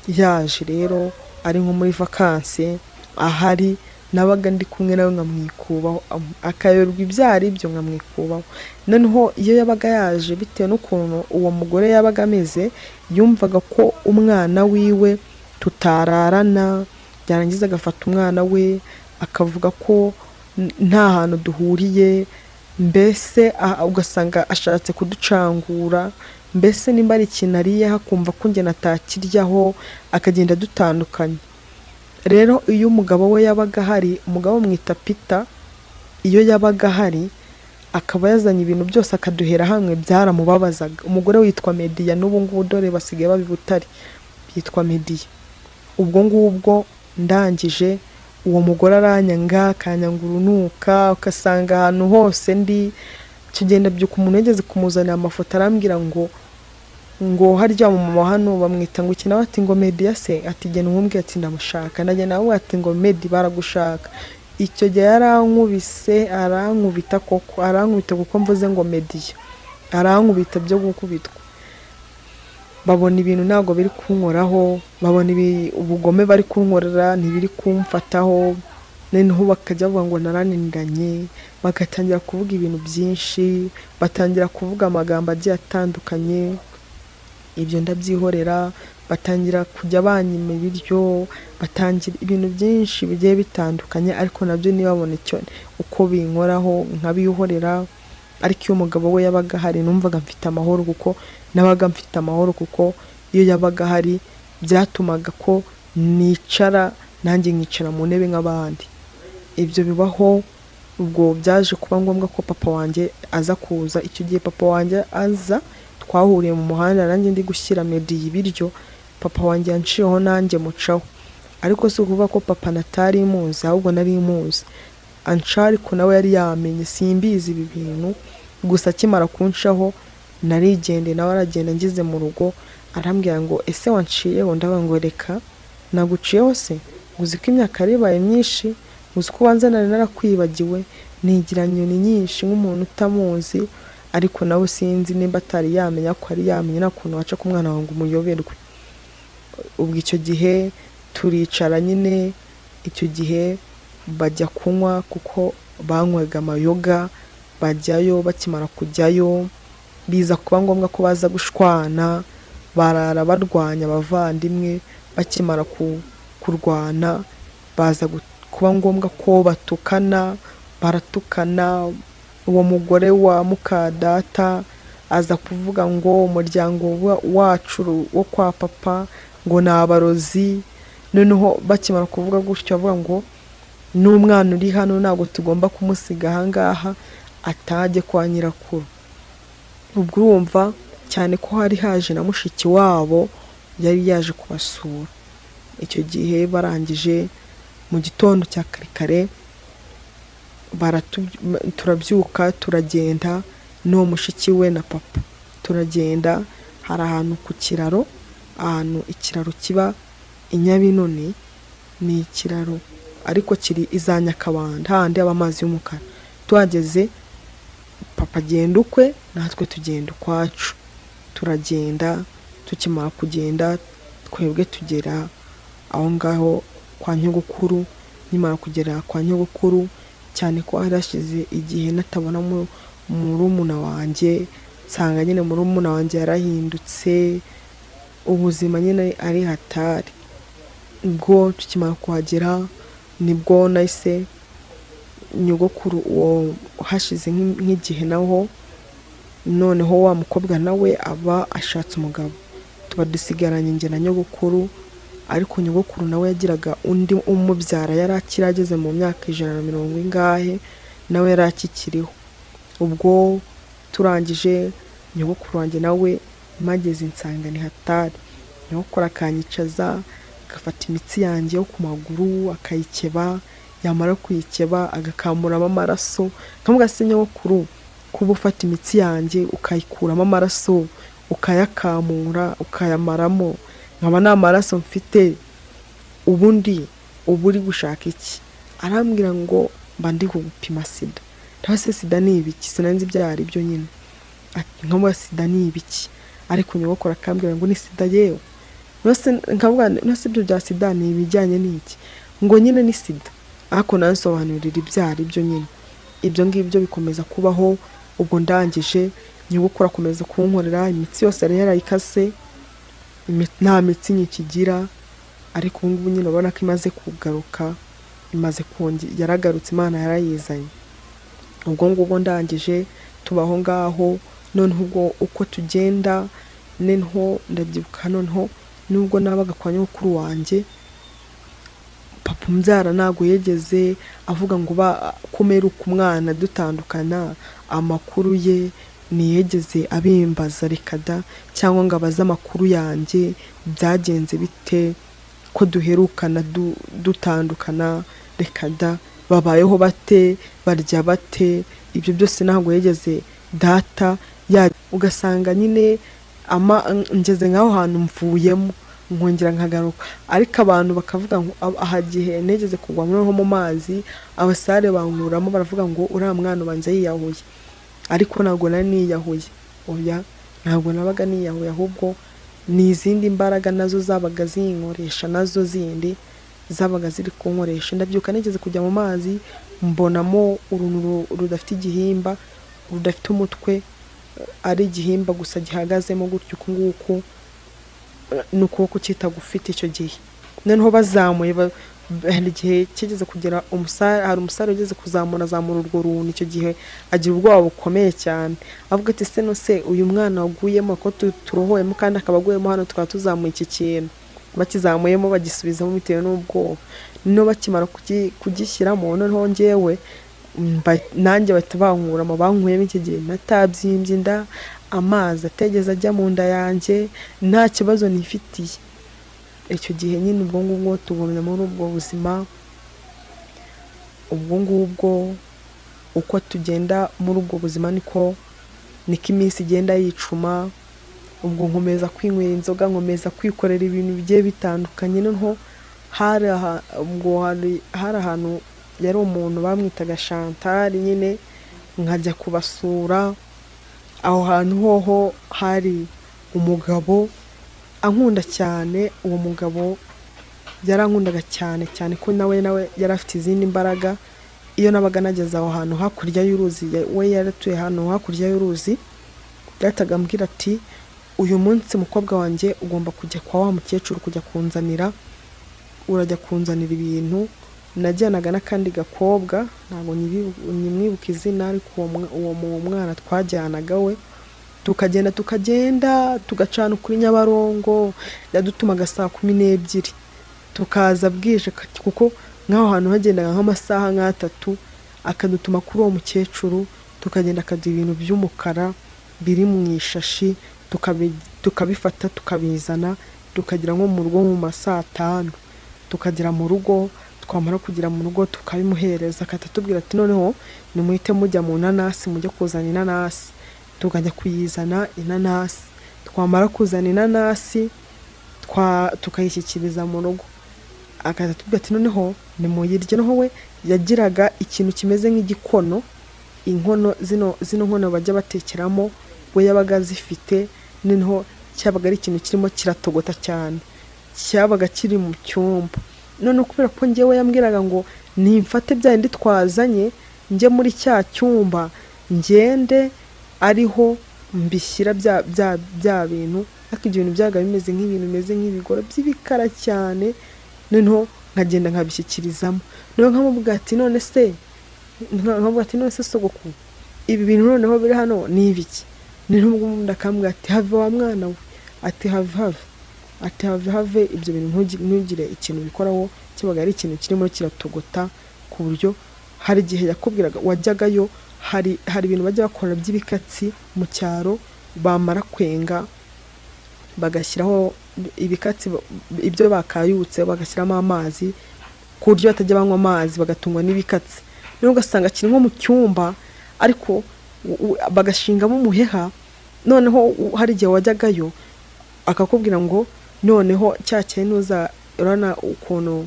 yaje rero ari nko muri vakansi ahari, nabaga ndi kumwe nawe nkamwikubaho, akayoberwa ibyo ari byo nkamwikubaho. Noneho iyo yabaga yaje bitewe n'ukuntu uwo mugore yabaga ameze, yumvaga ko umwana wiwe tutararana, yarangiza agafata umwana we akavuga ko nta hantu duhuriye, mbese ugasanga ashatse kuducangura, mbese nimba ari ikintu ariyeho akumva ko njye natakiryaho, akagenda adutandukanya. Rero iyo umugabo we yabaga ahari, umugabo bamwita Peter, iyo yabaga ahari akaba yazanye ibintu byose akaduhera hamwe, byaramubabazaga. Umugore witwa Mediya n'ubu ngubu dore basigaye baba i Butare, yitwa Mediya. Ubwo ngubwo ndangije uwo mugore aranyanga, akanyanga urunuka, ugasanga ahantu hose ndi kigenda byuka umuntu yigeze kumuzanira amafoto arambwira ngo harya mama hano bamwita ngo iki, nawe ati ngo Mediya se, ati genda umubwire ati ndamushaka, ndagenda namubwira ati ngo Medi baragushaka. Icyo gihe yarankubise, arankubita koko, arankubita kuko mvuze ngo Mediya, arankubita byo gukubitwa. Babona ibintu ntabwo biri kunkoraho, babona ubugome bari kunkorera ntibiri kumfataho, noneho bakajya bavuga ngo narananiranye, bagatangira kuvuga ibintu byinshi, batangira kuvuga amagambo agiye atandukanye, ibyo ndabyihorera, batangira kujya banyima ibiryo, batangira ibintu byinshi bigiye bitandukanye, ariko nabyo ntibabone icyo uko binkoraho nkabihorera. Ariko iyo umugabo we yabaga ahari numvaga mfite amahoro, kuko nabaga mfite amahoro, kuko iyo yabaga ahari byatumaga ko nicara nanjye nkicara mu ntebe nk'abandi. Ibyo bibaho. Ubwo byaje kuba ngombwa ko papa wanjye aza kuza. Icyo gihe papa wanjye aza twahuriye mu muhanda nanjye ndi gushyira Medi ibiryo, papa wanjye yanciyeho nanjye mucaho, Ariko si ukuvuga ko papa natari muzi, ahubwo nari muzi anca, ariko nawe yari yamenye, simbizi ibi bintu. Gusa akimara kunshaho narigendeye, nawe aragenda. Ngeze mu rugo arambwira ngo: "Ese wanciyeho?" Ndavuga ngo: "Reka, naguciyeho se? Ngo uzi ko imyaka yari ibaye myinshi, ngo uzi ko ubanza nari narakwibagiwe." Nigira nyoni nyinshi nk'umuntu utamuzi, ariko nawe sinzi nimba atari yamenya ko ari yamenya. Nta kuntu waca ku mwana wawe ngo umuyoberwe. Ubwo icyo gihe turicara nyine, icyo gihe bajya kunywa kuko banywaga amayoga, bajyayo. Bakimara kujyayo biza kuba ngombwa ko baza gushwana, barara barwanya abavandimwe. Bakimara kurwana baza kuba ngombwa ko batukana, baratukana. Uwo mugore wa mukadata aza kuvuga ngo umuryango wacu wo kwa papa ngo ni abarozi. Noneho bakimara kuvuga gutyo, avuga ngo n'umwana uri hano ntabwo tugomba kumusiga ahangaha, atajye kwa nyirakuru. Ubwo urumva cyane ko hari haje na mushiki wabo, yari yaje kubasura icyo gihe. Barangije mu gitondo cya kare kare turabyuka, turagenda n'uwo mushiki we na papa, turagenda. Hari ahantu ku kiraro, ahantu ikiraro kiba i Nyabinoni, ni ikiraro ariko kiri iza Nyakabanda, hahandi haba amazi y'umukara. Tuhageze papa agenda ukwe, natwe tugenda ukwacu. Turagenda, tukimara kugenda twebwe tugera aho ngaho kwa nyogokuru. Nkimara kugera kwa nyogokuru, cyane ko hari hashize igihe natabona murumuna wanjye, nsanga nyine murumuna wanjye yarahindutse, ubuzima nyine ari hatari. Ubwo tukimara kuhagera nibwo nahise nyogokuru uwo hashize nk'igihe naho noneho wa mukobwa nawe aba ashatse umugabo, tuba dusigaranye njye na nyogokuru. Ariko nyogokuru nawe yagiraga undi umubyara, yari akiri ageze mu myaka 150 ingahe, nawe yari akikiriho. Ubwo turangije nyogokuru wanjye nawe mpageze nsanga ni hatari. Nyogokuru akanyicaza, agafata imitsi yanjye yo ku maguru akayikeba, yamara kuyikeba agakamuramo amaraso. Nkamuga: "Se nyogokuru, kuba ufata imitsi yanjye ukayikuramo amaraso, ukayakamura, ukayamaramo, nkaba nta maraso mfite, ubundi uba uri gushaka iki?" Arambwira ngo: "Mba ndi kugupima sida." Ntawe se, sida ni ibiki? Sinari nzi ibyo ari byo nyine. Ati, nkamubaza: "Sida ni ibiki?" Ariko nyogokuru akambwira ngo ni sida yewe. Nose nkavuga: "Nose ibyo bya sida ni ibijyanye n'iki?" Ngo nyine ni sida, ariko nansobanurira ibyo ari byo nyine. Ibyo ngibyo bikomeza kubaho. Ubwo ndangije nyogokuru akomeza kunkorera imitsi yose yari yarayikase, nta mitsi nyikigira. Ariko ubu ngubu nyine urabona ko imaze kugaruka, imaze kongera yaragarutse, Imana yarayizanye. Ubwo ngubwo ndangije tubaho ngaho. Noneho ubwo uko tugenda, noneho ndabyibuka, noneho nubwo nabaga kwa nyogokuru wanjye, papa umbyara ntabwo yigeze avuga ngo ba kumeruka umwana dutandukana, amakuru ye ntiyigeze abimbaza, reka da, cyangwa ngo abaze amakuru yanjye, byagenze bite ko duherukana dutandukana, reka da, babayeho bate, barya bate, ibyo byose ntabwo yigeze data ya. Ugasanga nyine ama ngeze nk'aho hantu mvuyemo nkongera nkagaruka, ariko abantu bakavuga ngo aha gihe nigeze kugwa noneho mu mazi, abasare bankuramo, baravuga ngo uriya mwana ubanza yiyahuye. Ariko ntabwo nari niyahuye, oya, ntabwo nabaga niyahuye, ahubwo ni izindi mbaraga nazo zabaga zinkoresha, nazo zindi zabaga ziri kunkoresha. Ndabyuka nigeze kujya mu mazi, mbonamo uruntu rudafite igihimba, rudafite umutwe, ari igihimba gusa gihagazemo gutyo uku nguku n'ukuboko kitagufite icyo gihe. Noneho bazamuye hari igihe kigeze kugera umusare, hari umusare ugeze kuzamura, azamura urwo runtu. Icyo gihe agira ubwoba bukomeye cyane, avuga ati: "Se no se uyu mwana waguyemo ko turohoyemo kandi akaba aguyemo hano, tukaba tuzamuye iki kintu?" Bakizamuyemo bagisubizamo bitewe n'ubwoba. Noneho bakimara kugishyiramo, noneho njyewe nanjye bahita bankuramo. Bankuyemo iki gihe natabyimbye inda, amazi ategeze ajya mu nda yanjye, nta kibazo nifitiye. Icyo gihe nyine ubwo ngubwo tugumya muri ubwo buzima, ubwo ngubwo uko tugenda muri ubwo buzima niko iminsi igenda yicuma. Ubwo nkomeza kwinywera inzoga, nkomeza kwikorera ibintu bigiye bitandukanye. Noneho hari ahantu yari umuntu bamwitaga Chantal nyine, nkajya kubasura. Aho hantu hoho hari umugabo ankunda cyane. Uwo mugabo yarankundaga cyane cyane ko nawe yari afite izindi mbaraga. Iyo nabaga nageze aho hantu hakurya y'uruzi, we yaratuye hano hakurya y'uruzi, yahitaga ambwira ati uyu munsi mukobwa wanjye ugomba kujya kwa wa mukecuru kujya kunzanira, urajya kunzanira ibintu. Najyanaga n'akandi gakobwa, ntabwo nyimwibuka izina, ariko uwo mwana twajyanaga we, tukagenda tugacana kuri Nyabarongo. Yadutumaga 12:00 tukaza bwije, kuko nk'aho hantu hagendaga nk'amasaha nk'atatu. Akadutuma kuri uwo mukecuru, tukagenda akaduha ibintu by'umukara biri mu ishashi, tukabifata tukabizana, tukagera nko mu rugo mu ma 5:00. Tukagera mu rugo, twamara kugera mu rugo tukabimuhereza, akatubwira ati noneho nimuhite mujya mu nanasi, mujye kuzana inanasi. Tukajya kuyizana inanasi, twamara kuzana inanasi tukayishyikiriza mu rugo. Akatubwira ati noneho nimuyirye. Noneho we yagiraga ikintu kimeze nk'igikono, inkono zino nkono bajya batekeramo, we yabaga azifite. Noneho cyabaga ari ikintu kirimo kiratogota cyane, cyabaga kiri mu cyumba. None kubera ko njyewe yambwiraga ngo nimfate bya bindi twazanye njye muri cya cyumba, ngende ariho mbishyira bya bintu. Ariko ibyo bintu byabaga bimeze nk'ibintu bimeze nk'ibigoro by'ibikara cyane. Noneho nkagenda nkabishyikirizamo. Noneho nkamubwira ati none se, nkamubwira ati none se sogokuru, ibi bintu noneho biri hano ni ibiki? Noneho ubwo undi akambwira ati have wa mwana we, ati have have, ati have have, ibyo bintu ntugire ikintu bikoraho. Kibaga ari ikintu kirimo kiratogota, ku buryo hari igihe yakubwiraga wajyagayo, hari ibintu bajya bakora by'ibikatsi mu cyaro, bamara kwenga bagashyiraho ibikatsi, ibyo bakayutse bagashyiramo amazi, ku buryo batajya banywa amazi bagatungwa n'ibikatsi. Noneho ugasanga kiri nko mu cyumba, ariko bagashingamo umuheha. Noneho hari igihe wajyagayo akakubwira ngo noneho cya kintu urabona ukuntu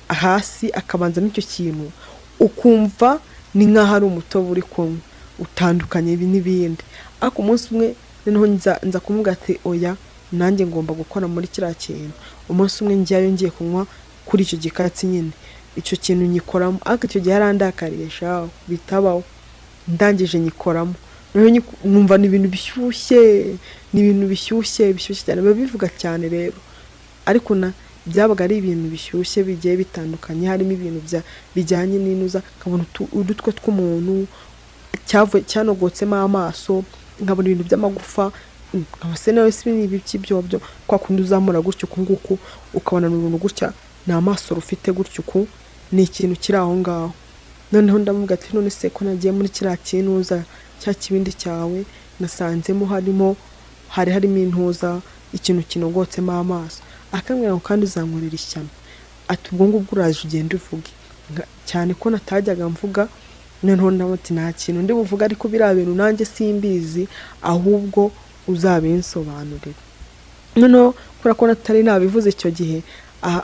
hasi akabanzamo icyo kintu, ukumva ni nk'aho ari umutobe uri kunywa utandukanye ibi n'ibindi. Ariko umunsi umwe noneho nza kumubwira ati oya, nanjye ngomba gukora muri kiriya kintu. Umunsi umwe njyayo ngiye kunywa kuri icyo gikatsi nyine, icyo kintu nyikoramo. Ariko icyo gihe yarandakariye shaho bitabaho, ndangije nyikoramo. Noneho numva ni ibintu bishyushye, ni ibintu bishyushye bishyushye cyane, biba bivuga cyane rero. Ariko byabaga ari ibintu bishyushye bigiye bitandukanye, harimo ibintu bijyanye n'inuza, nkabona udutwe tw'umuntu cyanogotsemo amaso, nkabona ibintu by'amagufa, nkaba se nawe si ibi by'ibyobyo, kwa kundi uzamura gutyo uku nguku ukabona n'uruntu gutya, ni amaso rufite gutyo uku, ni ikintu kiri aho ngaho. Noneho ndamubwira ati none se ko nagiye muri kiriya kintuza cya kibindi cyawe, nasanzemo hari harimo intuza, ikintu kinogotsemo amaso. Akambwira ngo kandi uzankorera ishyano, ati ubwo ngubwo uraje ugende uvuge. Cyane ko natajyaga mvuga. Noneho ndamubwira ati nta kintu ndi buvuge, ariko biriya bintu nanjye simbizi, ahubwo uzabinsobanurira. Noneho kubera ko natari nabivuze icyo gihe,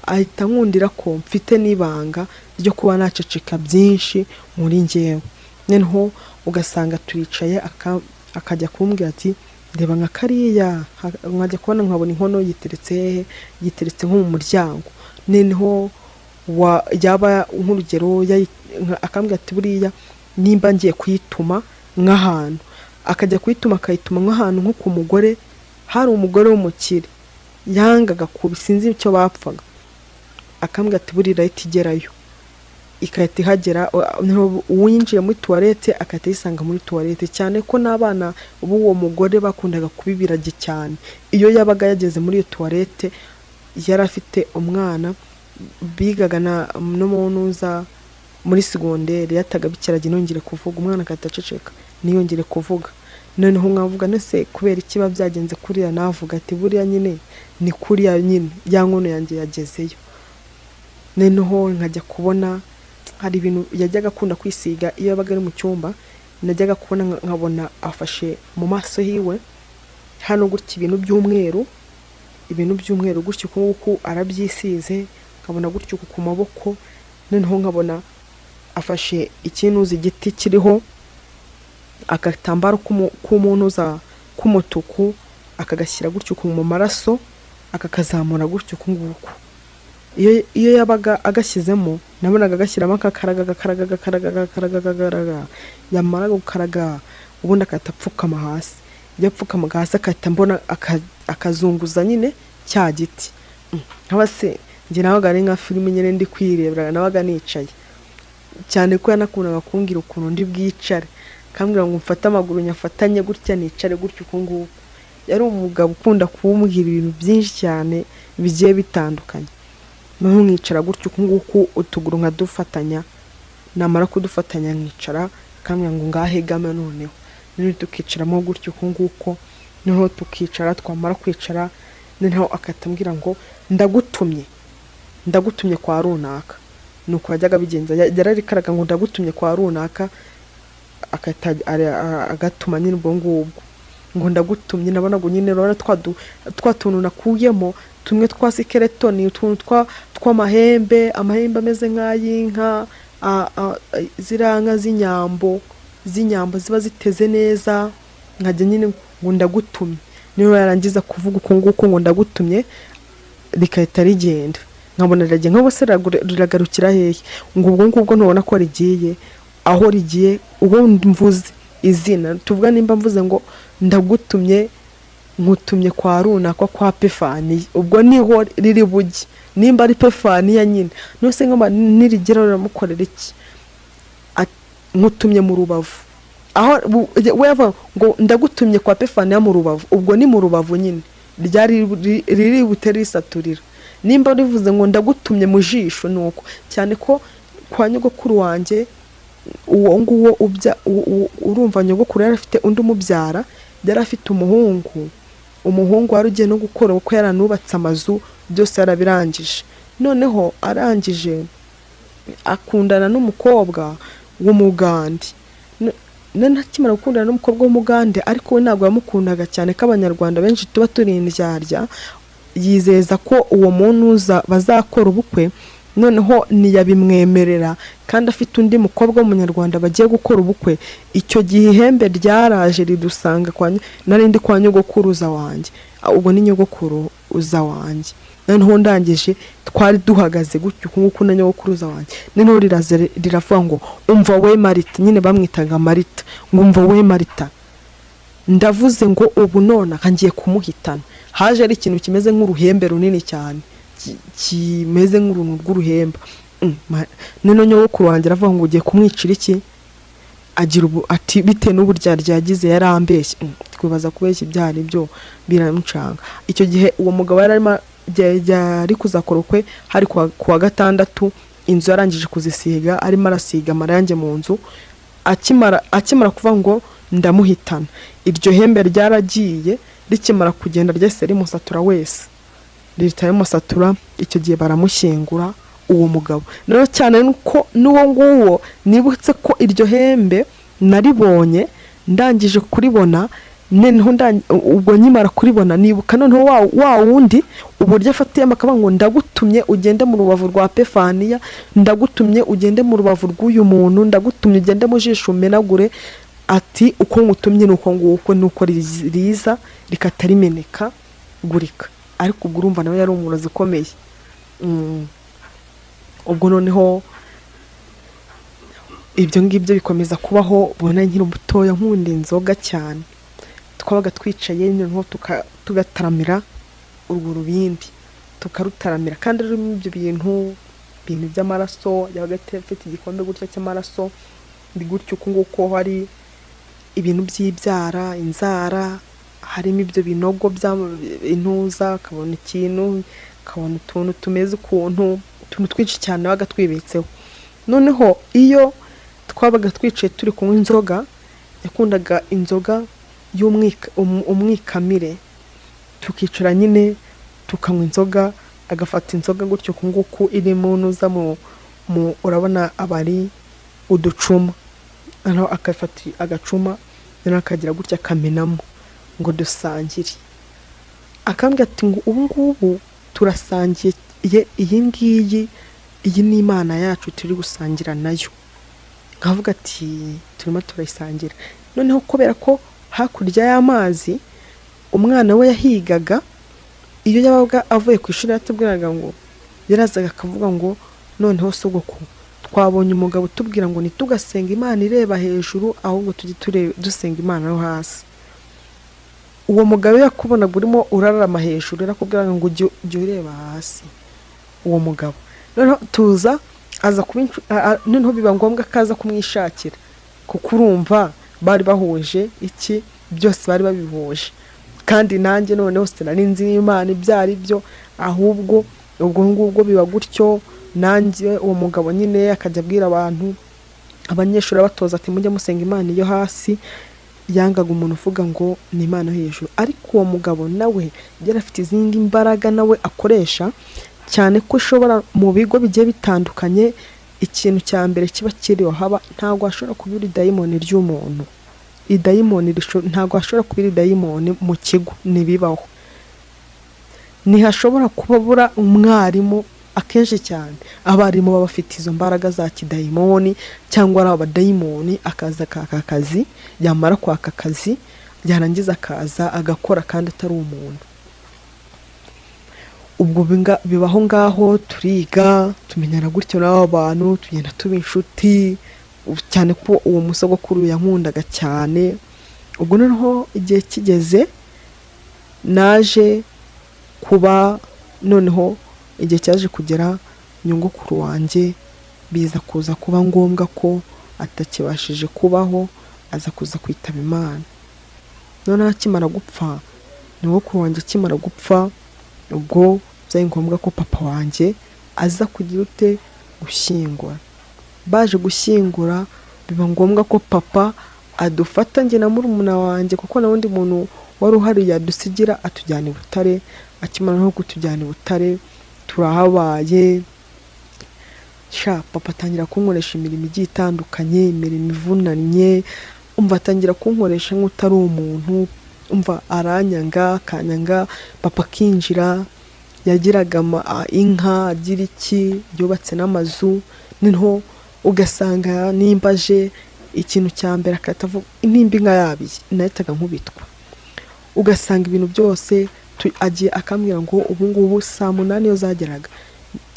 ahita nkundira ko mfite n'ibanga ryo kuba naceceka byinshi muri njyewe. Noneho ugasanga turicaye, akajya kumbwira ati reba nka kariya, nkajya kubona nkabona inkono yiteretse hehe, yiteretse nko mu muryango. Noneho yaba nk'urugero akambwira ati buriya nimba ngiye kuyituma nk'ahantu, akajya kuyituma akayituma nk'ahantu nko ku mugore. Hari umugore w'umukire yangaga kubi, sinzi icyo bapfaga, akambwira ati buriya irahita igerayo, ikahita ihagera. Uwinjiye muri tuwarete akahita yisanga muri tuwarete, cyane ko n'abana b'uwo mugore bakundaga kubibirage cyane. Iyo yabaga yageze muri iyo tuwarete, yari afite umwana bigaga no mu ntuza muri segonderi, yataga bikirage ntiyongere kuvuga, umwana agahita aceceka ntiyongere kuvuga. Noneho mwavuga nese kubera ikiba byagenze kuriya, navuga ati buriya nyine ni kuriya nyine ya nkono yanjye yagezeyo. Noneho nkajya kubona hari ibintu yajyaga akunda kwisiga iyo yabaga ari mu cyumba, najyaga kubona nkabona afashe mu maso hiwe hano gutya ibintu by'umweru, ibintu by'umweru gutya uku nguku arabyisize, nkabona gutya uku ku maboko. Noneho nkabona afashe ikintuza igiti kiriho agatambaro k'umuntuza k'umutuku, akagashyira gutya uku mu maraso, akakazamura gutya uku nguku. Iyo yabaga agashyizemo, nabonaga agashyiramo akakaraga agakaraga agakaraga agakaraga agakaraga, yamara gukaraga ubundi agahita apfukama hasi. Iyo apfukamaga hasi agahita mbona akazunguza nyine cya giti. Nkaba se njye nabaga ari nka filime nyine ndi kwirebera, nabaga nicaye cyane ko yanakundaga kumbwira ukuntu ndi bwicare, akambwira ngo mfate amaguru nyafatanye gutya nicare gutya uku nguku. Yari umugabo ukunda kumbwira ibintu byinshi cyane bigiye bitandukanye. Noneho nkicara gutya uku nguku, utuguru nkadufatanya, namara kudufatanya nkicara, akambwira ngo ngahe game. Noneho noneho tukicaramo gutya uku nguku, noneho tukicara, twamara kwicara noneho akatambwira ngo ndagutumye, ndagutumye kwa runaka. Nuko yajyaga abigenza, yararikaraga ngo ndagutumye kwa runaka, agahita agatuma nyine ubwo ngubwo ngo ndagutumye. Nabonaga nyine urabona twa tuntu nakuyemo tumwe twa sikeletoni, utuntu tw'amahembe, amahembe ameze nk'ay'inka, ziriya nka z'inyambo ziba ziteze neza. Nkajya nyine ngo ndagutumye, niyo yarangiza kuvuga uko nguko ngo ndagutumye, rigahita rigenda, nkabona riragenda, nk'ubu se riragarukira hehe? Ngo ubwo ngubwo ntubona ko rigiye aho rigiye, uwo mvuze izina, tuvuga nimba mvuze ngo ndagutumye, nkutumye kwa runaka, kwa Pefaniya, ubwo niho riri bujye, nimba ari Pefaniya nyine. Nose nkaba nirigera riramukorera iki? Nkutumye mu rubavu, aho we yavuga ngo ndagutumye kwa Pefaniya mu rubavu, ubwo ni mu rubavu nyine ryari riri bute risaturira. Nimba rivuze ngo ndagutumye mu jisho, ni uko cyane ko kwa nyogokuru wanjye uwo nguwo ubya urumva nyogokuru yari afite undi umubyara, yari afite umuhungu, umuhungu wari ugiye no gukora kuko yaranubatse amazu, byose yarabirangije. Noneho arangije akundana n'umukobwa w'umugande. None akimara gukundana n'umukobwa w'umugande, ariko we ntabwo yamukundaga cyane ko abanyarwanda benshi tuba turi indyarya, yizeza ko uwo muntu uza bazakora ubukwe. Noneho ntiyabimwemerera kandi afite undi mukobwa w'umunyarwanda bagiye gukora ubukwe. Icyo gihe ihembe ryaraje ridusanga kwa nari ndi kwa nyogokuruza wanjye. Ubwo ni nyogokuruza wanjye. Noneho ndangije twari duhagaze gutyo uku nguku na nyogokuruza wanjye, noneho riraza riravuga ngo umva we Marita, nyine bamwitaga Marita, ngo umva we Marita, ndavuze ngo ubu nonaha ngiye kumuhitana. Haje ari ikintu kimeze nk'uruhembe runini cyane, kimeze nk'uruntu rw'uruhembe. Noneho nyogokuru wanjye aravuga ngo ugiye kumwicira iki? Agira ubu ati bitewe n'uburyarya yagize yarambeshye. Twibaza kubeshya ibyaha ari byo biramucanga. Icyo gihe uwo mugabo yari arimo yari kuzakora ubukwe, hari kuwa gatandatu, inzu yarangije kuzisiga, arimo arasiga amarangi mu nzu. Akimara kuvuga ngo ndamuhitana, iryo hembe ryaragiye. Rikimara kugenda ryahise rimusatura wese, rihita rimusatura. Icyo gihe baramushyingura uwo mugabo. Rero cyane nuko n'uwo nguwo nibutse ko iryo hembe naribonye, ndangije kuribona noneho ubwo nkimara kuribona nibuka noneho wa wundi uburyo afatiyemo akavuga ngo ndagutumye ugende mu rubavu rwa Pefaniya, ndagutumye ugende mu rubavu rw'uyu muntu, ndagutumye ugende mu jisho umenagure, ati uko ngutumye ni uko nguko, ni uko riza rikata rimeneka gurika. Ariko ubwo urumva nawe yari umurozi ukomeye. Ubwo noneho ibyo ngibyo bikomeza kubaho. Ubona nkiri mutoya nkunda inzoga cyane, twabaga twicaye noneho tugataramira urwo rubindi, tukarutaramira kandi rurimo ibyo bintu by'amaraso. Yabaga afite igikombe gutya cy'amaraso, ndi gutyo uku nguku, hari ibintu by'ibyara, inzara, harimo ibyo binogo by'intuza, akabona ikintu, akabona utuntu tumeze ukuntu, utuntu twinshi cyane yabaga twibitseho. Noneho iyo twabaga twicaye turi kunywa inzoga, yakundaga inzoga. y'umwikamire, tukicara nyine tukanywa inzoga, agafata inzoga gutyo ku nguku irimo nuza mu urabona abari uducuma, noneho agafata agacuma, noneho akagira gutya akamenamo ngo dusangire. Akambwira ati ngo ubu ngubu turasangiye, iyi ngiyi, iyi ni Imana yacu turi gusangira nayo. Nkavuga ati turimo turayisangira. Noneho kubera ko hakurya y'amazi umwana we yahigaga, iyo yabaga avuye ku ishuri yaratubwiraga ngo, yarazaga akavuga ngo noneho sogoko twabonye umugabo utubwira ngo ntitugasenga Imana ireba hejuru, ahubwo tujye dusenga Imana yo hasi. Uwo mugabo iyo yakubonaga urimo urarama hejuru yarakubwiraga ngo ujye ureba hasi. Uwo mugabo noneho tuza aza kuba, noneho biba ngombwa ko aza kumwishakira, kuko urumva bari bahuje iki, byose bari babihuje. Kandi nanjye noneho sinari nzi n'Imana ibyo ari byo, ahubwo ubwo ngubwo biba gutyo. Nanjye uwo mugabo nyine akajya abwira abantu, abanyeshuri abatoza ati mujye musenga Imana iyo hasi. Yangaga umuntu uvuga ngo ni Imana yo hejuru. Ariko uwo mugabo nawe yari afite izindi mbaraga nawe akoresha, cyane ko ushobora mu bigo bigiye bitandukanye, ikintu cya mbere kiba kiriho haba, ntabwo hashobora kuba idayimoni ry'umuntu, idayimoni ntabwo hashobora kuba idayimoni mu kigo, ntibibaho. Ntihashobora kubabura umwarimu. Akenshi cyane abarimu baba bafite izo mbaraga za kidayimoni cyangwa ari abadayimoni, akaza akaka akazi, yamara kwaka akazi yarangiza akaza agakora kandi atari umuntu. Ubwo bibaho ngaho, turiga tumenyana gutyo n'abo bantu, tugenda tuba inshuti, cyane ko uwo musogokuru yankundaga cyane. Ubwo noneho igihe kigeze naje kuba, noneho igihe cyaje kugera nyogokuru wanjye biza kuza kuba ngombwa ko atakibashije kubaho, aza kuza kwitaba Imana. Noneho akimara gupfa, nyogokuru wanjye akimara gupfa, ubwo byari ngombwa ko papa wanjye aza kugira ute, gushyingura. Baje gushyingura biba ngombwa ko papa adufata njye na murumuna wanjye, kuko nta wundi muntu wari uhari yadusigira, atujyana i Butare. Akimara no kutujyana i Butare turahabaye. Sha papa atangira kunkoresha imirimo igiye itandukanye, imirimo ivunanye. Umva atangira kunkoresha nk'utari umuntu, umva aranyanga akanyanga. Papa akinjira, yagiraga inka, agira iki, yubatse n'amazu. Noneho ugasanga nimba aje ikintu cya mbere agahita avuga nimba inka yabiye, nahitaga nkubitwa. Ugasanga ibintu byose agiye akambwira ngo ubu ngubu saa 8 iyo zageraga,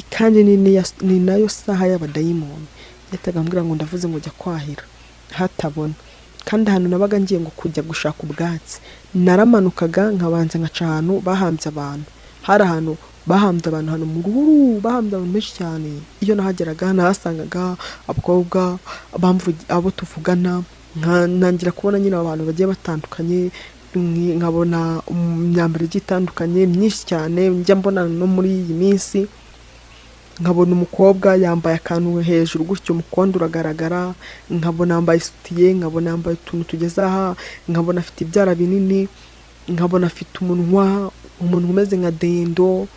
kandi ni nayo saha y'abadayimoni, yahitaga ambwira ngo ndavuze ngo jya kwahira hatabona. Kandi ahantu nabaga ngiye ngo kujya gushaka ubwatsi, naramanukaga nkabanza nkaca ahantu bahambye abantu. Hari ahantu bahambye abantu, hano mu ruhuru bahambye abantu benshi cyane. Iyo nahageraga nahasangaga abakobwa abo tuvugana, ntangira kubona nyine abantu bagiye batandukanye, nkabona imyambaro igiye itandukanye myinshi cyane njya mbona no muri iyi minsi. Nkabona umukobwa yambaye akantu hejuru gutyo, umukondo uragaragara, nkabona yambaye isutiye, nkabona yambaye utuntu tugeze aha, nkabona afite ibyara binini, nkabona afite umunwa, umuntu umeze nka dendo.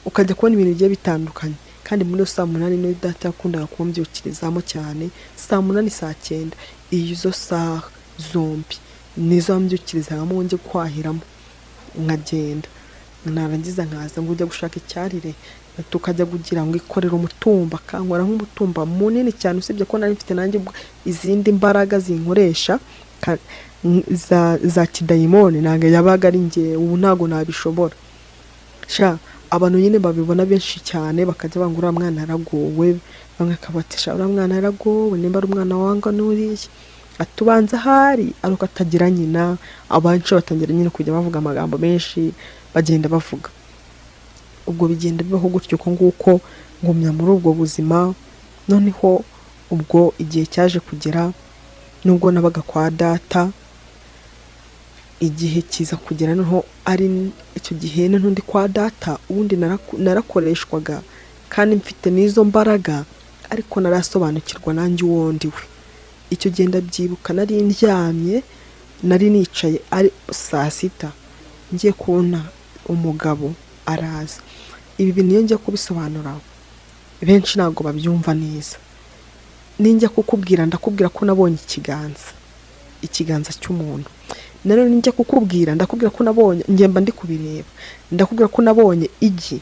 Ukajya kubona ibintu bigiye bitandukanye. Kandi muri iyo saa 8 niyo data yakundaga kumbyukirizamo cyane, saa 8 saa 9, izo saha zombi nizo yambyukirizagamo njye kwahiramo, nkagenda narangiza nkaza ngo ujya gushaka icyarire, tukajya kugira ngo ikorere umutumba, akankora nk'umutumba munini cyane. Usibye ko nari mfite nanjye izindi mbaraga zinkoresha za kidayimoni, ntabwo yabaga ari njye, ubu ntabwo nabishobora. Sha abantu nyine babibona benshi cyane bakajya banga uriya mwana yaragowe, bamwe akabatisha uriya mwana yaragowe, nimba ari umwana wangwa n'uriya atubanza ahari ariko atagira nyina. Abenshi batangira nyine kujya bavuga amagambo menshi, bagenda bavuga. Ubwo bigenda bibaho gutyo uko nguko, ngumya muri ubwo buzima. Noneho ubwo igihe cyaje kugera, nubwo nabaga kwa data, igihe kiza kugera noneho ari icyo gihe noneho ndi kwa data, ubundi narakoreshwaga kandi mfite n'izo mbaraga, ariko narasobanukirwa nanjye uwo ndi we. Icyo gihe ndabyibuka nari ndyamye, Nari nicaye ari saa 6, ngiye kubona umugabo araza. Ibi bintu iyo ngiye kubisobanura, benshi ntabwo babyumva neza. Ninjya kukubwira, ndakubwira ko nabonye ikiganza cy'umuntu. Nanone ninjya kukubwira, ndakubwira ko nabonye, ngemba ndi kubireba, ndakubwira ko nabonye igi,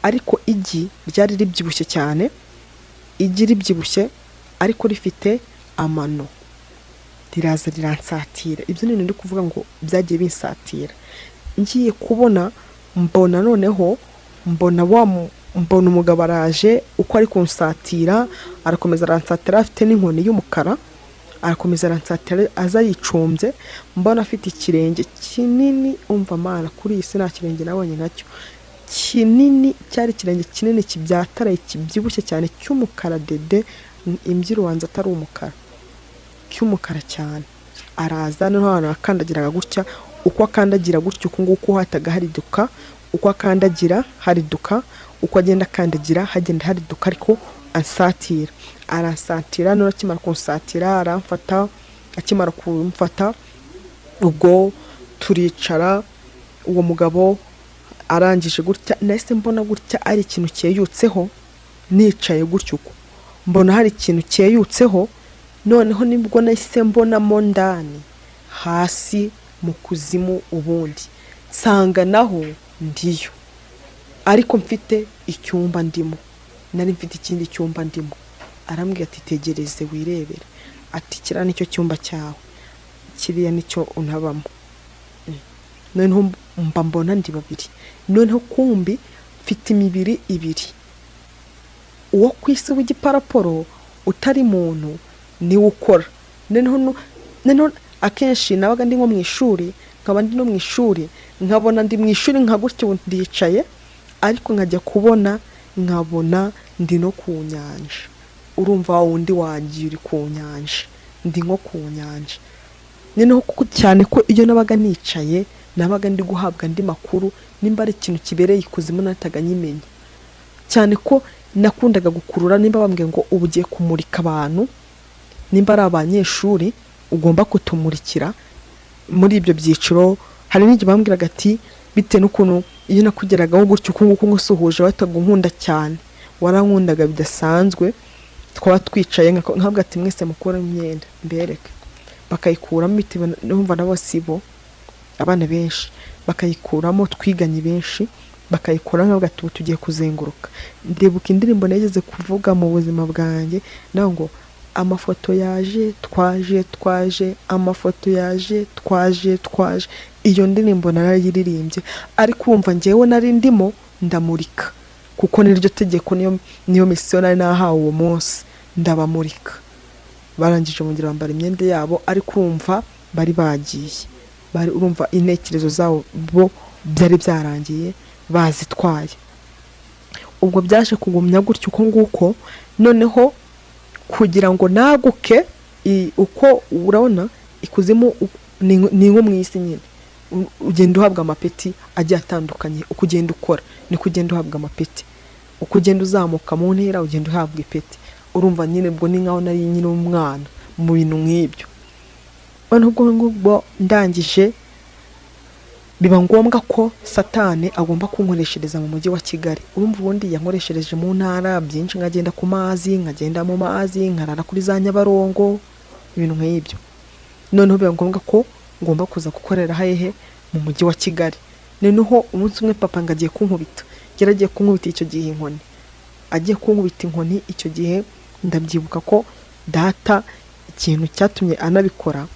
ariko igi ryari ribyibushye cyane, igi ribyibushye ariko rifite amano, riraza riransatira. Ibyo ni ibintu ndi kuvuga ngo byagiye binsatira. Ngiye kubona mbona, noneho mbona mbona umugabo araje, uko ari kunsatira arakomeza aransatira, afite n'inkoni y'umukara, arakomeza aransatira, aza yicumbye, mbona afite ikirenge kinini. Umva Mana, kuri iyi si nta kirenge nabonye nkacyo kinini. Cyari ikirenge kinini kibyataraye, kibyibushye cyane, cy'umukara dede, imbyiro wanze atari umukara, cy'umukara cyane. Araza, noneho ahantu akandagiraga gutya, uko akandagira gutya uku nguku hataga hariduka, uko akandagira hariduka, uko agenda akandagira hagenda hariduka, ariko ansatira, aransatira. Noneho akimara kunsatira aramfata. Akimara kumfata ubwo turicara. Uwo mugabo arangije gutya, nahise mbona gutya ari ikintu cyeyutseho. Nicaye gutya uko, mbona hari ikintu cyeyutseho. Noneho nibwo nahise mbonamo ndani hasi mu kuzimu, ubundi nsanga naho ndiyo, ariko mfite icyumba ndimo, nari mfite ikindi cyumba ndimo. Arambwira ati: "Tegereze wirebere." Ati: "Kiriya nicyo cyumba cyawe, kiriya nicyo unabamo." Noneho mba mbona ndi babiri. Noneho kumbi mfite imibiri ibiri: uwo ku isi w'igiparaporo utari muntu niwe ukora. Noneho akenshi nabaga ndi nko mu ishuri, nkaba ndi no mu ishuri, nkabona ndi mu ishuri nka gutya ubu ndicaye, ariko nkajya kubona nkabona ndi no ku nyanja. Urumva wa wundi wagiye uri ku nyanja, ndi nko ku nyanja. Noneho kuko cyane ko iyo nabaga nicaye nabaga ndi guhabwa andi makuru, nimba ari ikintu kibereye ikuzimu nahitaga nyimenya, cyane ko nakundaga gukurura. Nimba bambwiye ngo ubu ugiye kumurika abantu, nimba ari abanyeshuri ugomba kutumurikira muri ibyo byiciro, hari n'igihe bambwiraga ati bitewe n'ukuntu iyo nakugeragaho gutyo uku nguku ngusuhuje wahitaga unkunda cyane, warankundaga bidasanzwe. Twaba twicaye nkavuga ati: "Mwese mukuremo imyenda mbereke." Bakayikuramo bitewe numva nabo si bo, abana benshi bakayikuramo, twiganye benshi bakayikuramo, nkavuga ati: "Ubu tugiye kuzenguruka." Ndibuka indirimbo nageze kuvuga mu buzima bwanjye nawe ngo: "Amafoto yaje, twaje, twaje, amafoto yaje, twaje, twaje." Iyo ndirimbo narayiririmbye, ariko wumva njyewe nari ndimo ndamurika, kuko niryo tegeko, niyo misiyo nari nahawe uwo munsi, ndabamurika. Barangije bongera bambara imyenda yabo, ariko urumva bari bagiye, bari urumva intekerezo zabo bo byari byarangiye bazitwaye. Ubwo byaje kugumya gutyo uko nguko. Noneho kugira ngo naguke, uko urabona ikuzimu ni nko mu isi nyine, ugenda uhabwa amapeti agiye atandukanye. Uko ugenda ukora niko ugenda uhabwa amapeti, uko ugenda uzamuka mu ntera ugenda uhabwa ipeti. Urumva nyine ubwo ni nkaho nari nyine umwana mu bintu nk'ibyo. Noneho ubwo ngubwo ndangije, biba ngombwa ko Satani agomba kunkoreshereza mu mujyi wa Kigali. Urumva ubundi yankoreshereje mu ntara byinshi, nkagenda ku mazi, nkagenda mu mazi, nkarara kuri za Nyabarongo, ibintu nk'ibyo. Noneho biba ngombwa ko ngomba kuza gukorera hehe? Mu mujyi wa Kigali. Noneho umunsi umwe papa ngo agiye kunkubita, yari agiye kunkubita icyo gihe inkoni, agiye kunkubita inkoni. Icyo gihe ndabyibuka ko data ikintu cyatumye anabikora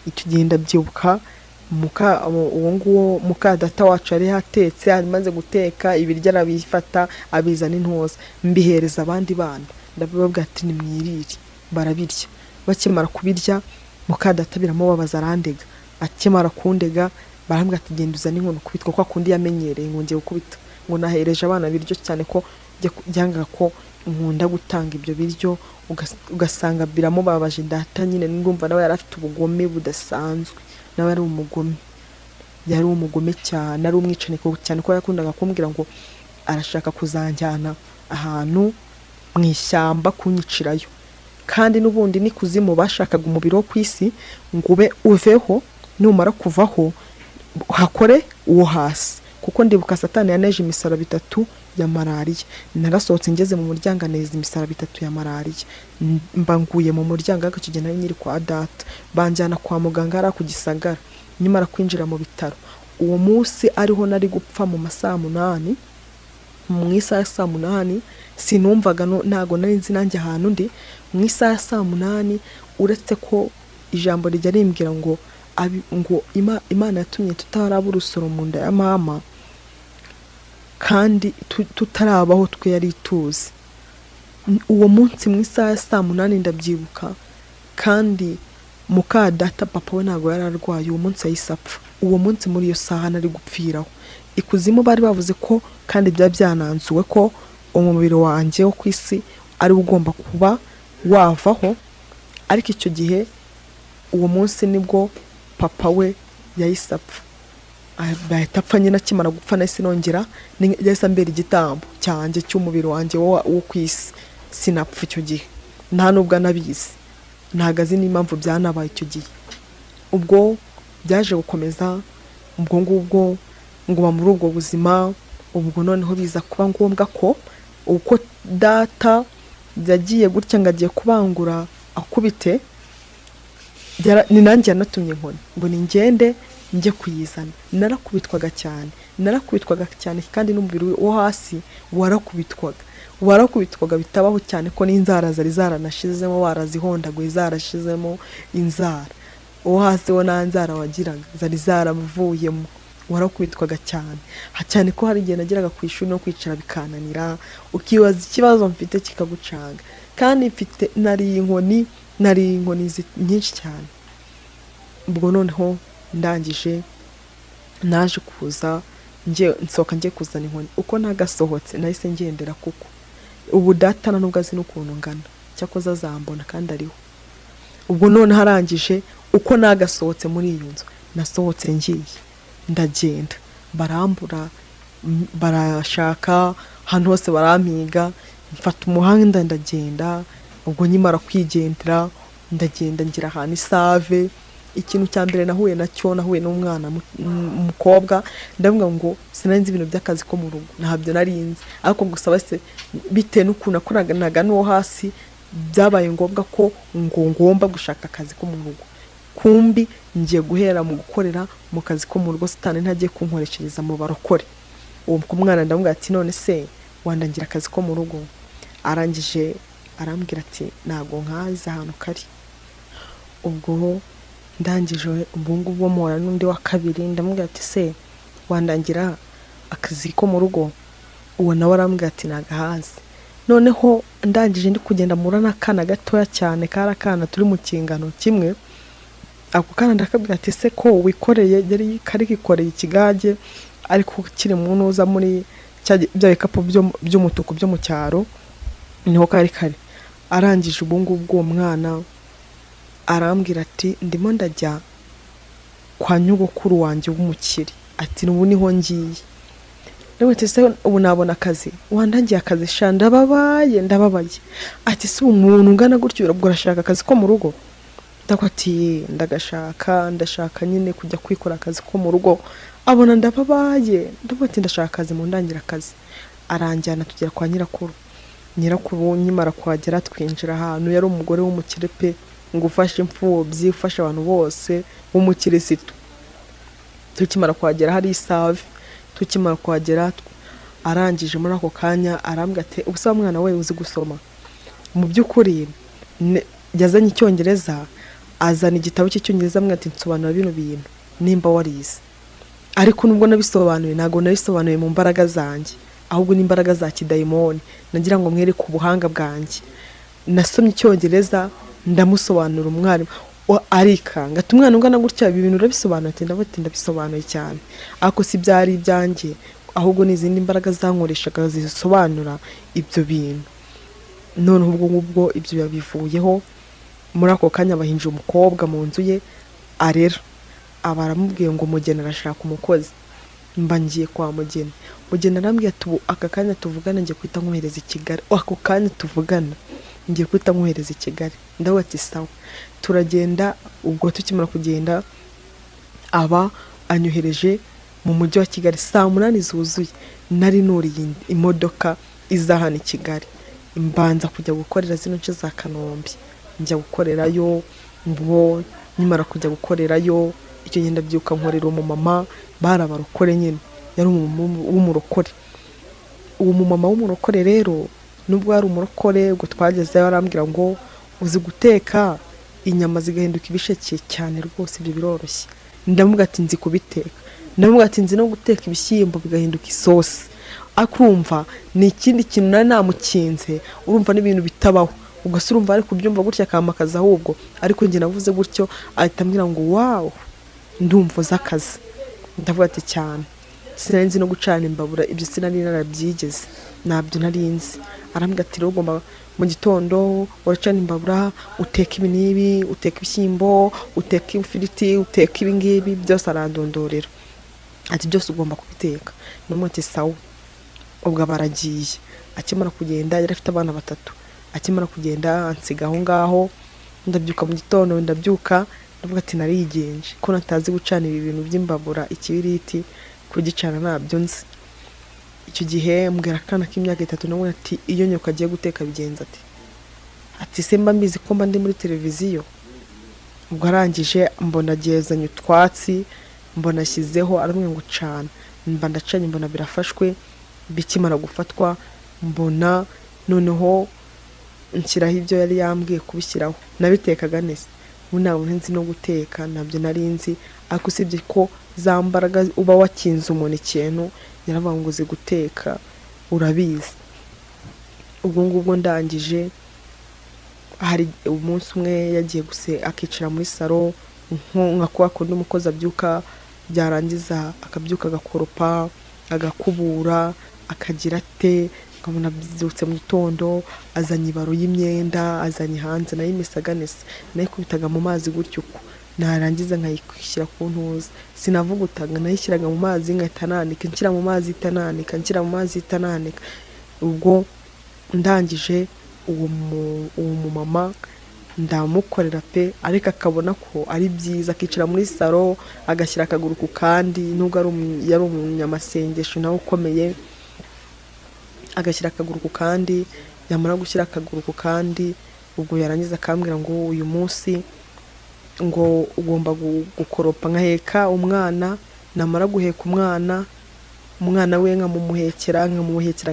icyo gihe, ndabyibuka muka uwo nguwo muka data wacu yari yatetse, amaze guteka ibiryo arabifata abizana intoza, mbihereza abandi bana, ndababwira ati: "Nimwirire." Barabirya. Bakimara kubirya muka data biramubabaza, arandega. Akimara kundega barambwira ati: "Genda uzane inkoni ukubitwa kwa kundi yamenyereye." Ngo ngiye gukubita, ngo nahereje abana ibiryo, cyane ko byangaga ko nkunda gutanga ibyo biryo, ugasanga biramubabaje. Data nyine ndumva nawe yari afite ubugome budasanzwe, nawe yari umugome, yari umugome cyane, ari umwicanyi cyane, ko yakundaga kumbwira ngo arashaka kuzanjyana ahantu mu ishyamba kunyicirayo, kandi n'ubundi n'ikuzimu bashakaga umubiri wo ku isi ngo ube uveho. Numara kuvaho hakore uwo hasi, kuko ndibuka Satani yaneje imisaraba itatu ya malariya. Narasohotse ngeze mu muryango aneza imisaraba itatu ya malariya, mba nguye mu muryango. Ariko icyo gihe nari nkiri kwa data, banjyana kwa muganga hariya ku Gisagara. Nyamara kwinjira mu bitaro uwo munsi ariho nari gupfa mu ma 8:00, mu isaha ya 8:00 sinumvaga, ntago nari nzi nanjye ahantu ndi mu isaha ya 8:00, uretse ko ijambo rijya rimbwira ngo ngo Imana yatumye tutaraba urusoro mu nda ya mama, kandi tutarabaho twe yari ituzi. Uwo munsi mu isaha ya 8:00 ndabyibuka, kandi muka data papa we ntabwo yari arwaye uwo munsi, yahise apfa uwo munsi muri iyo saha nari gupfiraho. Ikuzimu bari bavuze ko, kandi byari byananzuwe ko umubiri wanjye wo ku isi ari wo ugomba kuba wavaho, ariko icyo gihe uwo munsi nibwo papa we yahise apfa. Bahita apfa nyine, akimara gupfa nahise nongera yahise ambera igitambo cyanjye cy'umubiri wanjye wo ku isi. Sinapfa icyo gihe, nta nubwo anabizi, ntabwo azi n'impamvu byanabaye icyo gihe. Ubwo byaje gukomeza ubwo ngubwo nguma muri ubwo buzima. Ubwo noneho biza kuba ngombwa ko uko data yagiye gutya ngo agiye kubangura akubite, ni nanjye yanatumye inkoni ngo ningende njye kuyizana. Narakubitwaga cyane, narakubitwaga cyane, kandi n'umubiri wo hasi warakubitwaga, warakubitwaga bitabaho cyane, ko n'inzara zari zaranashizemo, barazihondaguye zarashizemo inzara. Uwo hasi wo nta nzara wagiraga, zari zaravuyemo. Warakubitwaga cyane cyane ko hari igihe nageraga ku ishuri no kwicara bikananira, ukibaza ikibazo mfite kikagucanga, kandi mfite nari inkoni, nari inkoni nyinshi cyane. Ubwo noneho ndangije naje kuza nsohoka ngiye kuzana inkoni, uko nagasohotse nahise ngendera, kuko ubu data nta nubwo azi n'ukuntu ngana, cyakoze azambona kandi ariho. Ubwo noneho arangije uko nagasohotse muri iyo nzu, nasohotse ngiye ndagenda, barambura, barashaka ahantu hose barampiga, mfata umuhanda ndagenda. Ubwo nkimara kwigendera ndagenda ngira ahantu isave. Ikintu cya mbere nahuye nacyo, nahuye n'umwana umukobwa, ndavuga ngo sinari nzi ibintu by'akazi ko mu rugo, ntabyo nari nzi, ariko gusa base bitewe n'ukuntu nakoranaga n'uwo hasi, byabaye ngombwa ko ngo ngomba gushaka akazi ko mu rugo. Kumbi ngiye guhera mu gukorera mu kazi ko mu rugo, Satani ntagiye kunkoreshereza mu barokore. Uwo mwana ndamubwira ati none se wandangira akazi ko mu rugo? Arangije arambwira ati ntago nkazi ahantu kari. Ubwo ndangije ubwo ngubwo mpura n'undi wa kabiri, ndamubwira ati se wandangira akazi ko mu rugo? Uwo nawe arambwira ati nagahazi. Noneho ndangije ndi kugenda mpura n'akana gatoya cyane, kari akana turi mu kingano kimwe. Ako kana ndakabwira ati se ko wikoreye, yari kari kikoreye ikigage ariko kiri mu ntuza muri bya bikapu by'umutuku byo mu cyaro, niho kari kari. Arangije ubu ngubwo uwo mwana arambwira ati ndimo ndajya kwa nyogokuru wanjye w'umukire, ati ubu niho ngiye. Ndavuga ati se ubu nabona akazi? Wandangiye akazi sha, ndababaye, ndababaye. Ati se ubu umuntu ungana gutyo ubwo urashaka akazi ko mu rugo? Ndavuga ati ndagashaka, ndashaka nyine kujya kwikora akazi ko mu rugo. Abona ndababaye, ndavuga ati ndashaka akazi, mu ndangira akazi. Aranjyana tugera kwa nyirakuru. Nyirakuru nkimara kuhagera twinjira ahantu, yari umugore w'umukire pe, ngo ufashe imfubyi, ufasha abantu bose, w'umukirisitu. Tukimara kuhagera hari isave, tukimara kuhagera arangije muri ako kanya arambwira ati ubusa mwana we uzi gusoma? Mu by'ukuri yazanye icyongereza, azana igitabo cy'icyongereza, amubwira ati nsobanura bino bintu nimba warize. Ariko nubwo nabisobanuye, ntabwo nabisobanuye mu mbaraga zanjye, ahubwo n'imbaraga za kidayimoni, nagira ngo mwereke ubuhanga bwanjye. Nasomye icyongereza ndamusobanura, umwarimu arikanga ati umwana ungana gutya ibi bintu urabisobanura? Ati ndavuga ati ndabisobanuye cyane, ariko si byari ibyanjye, ahubwo ni izindi mbaraga zankoreshaga zisobanura ibyo bintu. Noneho ubwo ngubwo ibyo yabivuyeho, muri ako kanya bahinjira umukobwa mu nzu ye arera, aba aramubwiye ngo Mugeni arashaka umukozi. Mba ngiye kwa Mugeni. Mugeni arambwiye ati ubu aka kanya tuvugana ngiye guhita nkohereza i Kigali, ako kanya tuvugana ngiye guhita nkohereza i Kigali. Ndavuga ati sawa, turagenda. Ubwo tukimara kugenda Aba anyohereje mu mujyi wa Kigali saa 8 zuzuye, nari nuriye imodoka iza hano i Kigali, mbanza kujya gukorera zino nce za Kanombe, njya gukorerayo. Ubwo nyimara kujya gukorerayo icyo gihe ndabyuka nkorera umumama, bari abarokore nyine, yari w'umurokore. Uwo mumama w'umurokore rero nubwo yari umurokore, ubwo twagezeyo arambwira ngo uzi guteka inyama zigahinduka ibisheke cyane rwose, ibyo biroroshye. Ndamubwira ati nzi kubiteka, ndamubwira ati nzi no guteka ibishyimbo bigahinduka isosi. Akumva ni ikindi kintu nari namukinze, urumva n'ibintu bitabaho. Ubwo se urumva ari kubyumva gutya akampakaza ahubwo, ariko njye navuze gutyo ahita ambwira ngo wow, ndumva uzi akazi. Ndavuga ati cyane, sinari nzi no gucana imbabura, ibyo sinari narabyigeze, ntabyo nari nzi. Arambwira ati rero ugomba mu gitondo uracana imbabura, uteka ibi n'ibi, uteka ibishyimbo, uteka ifiriti, uteka ibi ngibi byose, arandondorera ati byose ugomba kubiteka. Ndamubwira ati sawa. Ubwo aba aragiye. Akimara kugenda yari afite abana batatu, akimara kugenda ansiga aho ngaho. Ndabyuka mu gitondo, ndabyuka ndavuga ati narigenje ko natazi gucana ibi bintu by'imbabura, ikibiriti kugicana ntabyo nzi. Icyo gihe mbwira akana k'imyaka 3 nawe ati iyo nyoka agiye guteka bigenza ati, ati se mba mbizi ko mba ndi muri televiziyo. Ubwo arangije mbona agezanye utwatsi, mbona ashyizeho, aramubwira ngo cana, mba ndacanye mbona birafashwe. Bikimara gufatwa mbona noneho nshyiraho ibyo yari yambwiye kubishyiraho. Nabitekaga neza, ubu ntabwo nzi no guteka, ntabyo nari nzi, ariko usibye ko za mbaraga uba wakinze umuntu ikintu, yaravuga ngo uzi guteka urabizi. Ubwo ngubwo ndangije, hari umunsi umwe yagiye akicara muri salo, nka kwa kundi umukozi abyuka, byarangiza akabyuka agakoropa, agakubura, akagira ate, nkabona abyutse mu gitondo azanye ibaro y'imyenda, azanye hanze, nayimesaga neza, nayikubitaga mu mazi gutyo uko, narangiza nkayishyira ku ntuza, sinavugutaga, nayishyiraga mu mazi nkahita nanika, nshyira mu mazi itananika, nshyira mu mazi itananika. Ubwo ndangije uwo mumama ndamukorera pe, ariko akabona ko ari byiza, akicara muri salo agashyira akaguru ku kandi, nubwo yari umunyamasengesho nawe ukomeye, agashyira akaguru ku kandi, yamara gushyira akaguru ku kandi, ubwo yarangiza akambwira ngo uyu munsi ngo ugomba gukoropa, nkaheka umwana, namara guheka umwana, umwana we nkamumuhekera,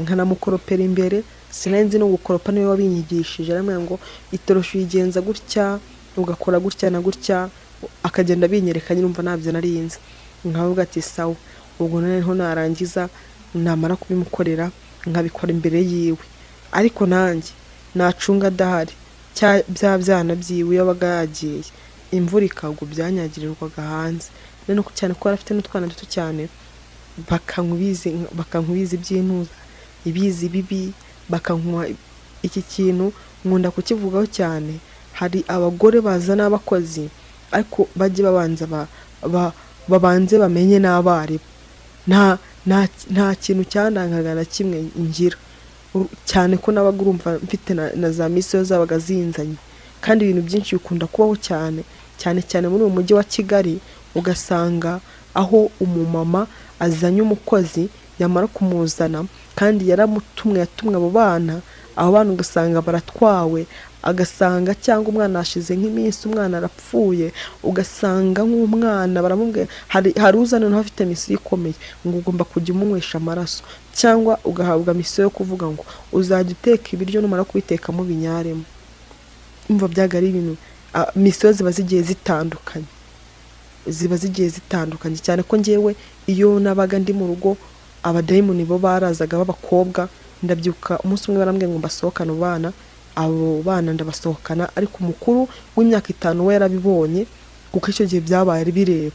nkanamukoropera imbere. Sinari nzi no gukoropa, niwe wabinyigishije, aramubwira ngo itoroshi uyigenza gutya, ugakora gutya na gutya, akagenda abinyereka, nyine umva ntabyo nari nzi. Nkavuga ati sawa. Ubwo noneho narangiza namara kubimukorera nkabikora imbere yiwe, ariko nanjye nacunga adahari, bya byana byiwe yabaga yagiye, imvura ikagwa byanyagirirwaga hanze. Noneho cyane ko yari afite n'utwana duto cyane, bakanywa ibizi by'intuza, ibizi bibi, bakanywa iki kintu nkunda kukivugaho cyane. Hari abagore bazana abakozi, ariko bajye babanza babanze bamenye n'abarimu. Nta kintu cyandangaga na kimwe ngira, cyane ko nabaga urumva mfite na za misiyo zabaga zinzanye, kandi ibintu byinshi bikunda kubaho cyane cyane cyane muri uyu mujyi wa Kigali, ugasanga aho umumama azanye umukozi, yamara kumuzana kandi yaramutumwe, yatumwe abo bana, abo bana ugasanga baratwawe, agasanga cyangwa umwana ashize nk'iminsi umwana arapfuye, ugasanga nk'umwana baramubwira, hari uzana noneho afite misiyo ikomeye ngo ugomba kujya umunywesha amaraso, cyangwa ugahabwa misiyo yo kuvuga ngo uzajya uteka ibiryo numara kubitekamo binyaremo. Umva byaga ari ibintu, misiyo ziba zigiye zitandukanye, ziba zigiye zitandukanye cyane ko njyewe iyo nabaga ndi mu rugo abadayimoni bo barazaga b'abakobwa. Ndabyuka umunsi umwe barambwiye ngo mbasohokane bana, abo bana ndabasohokana, ariko umukuru w'imyaka 5 we yarabibonye, kuko icyo gihe byabaye ari bireba.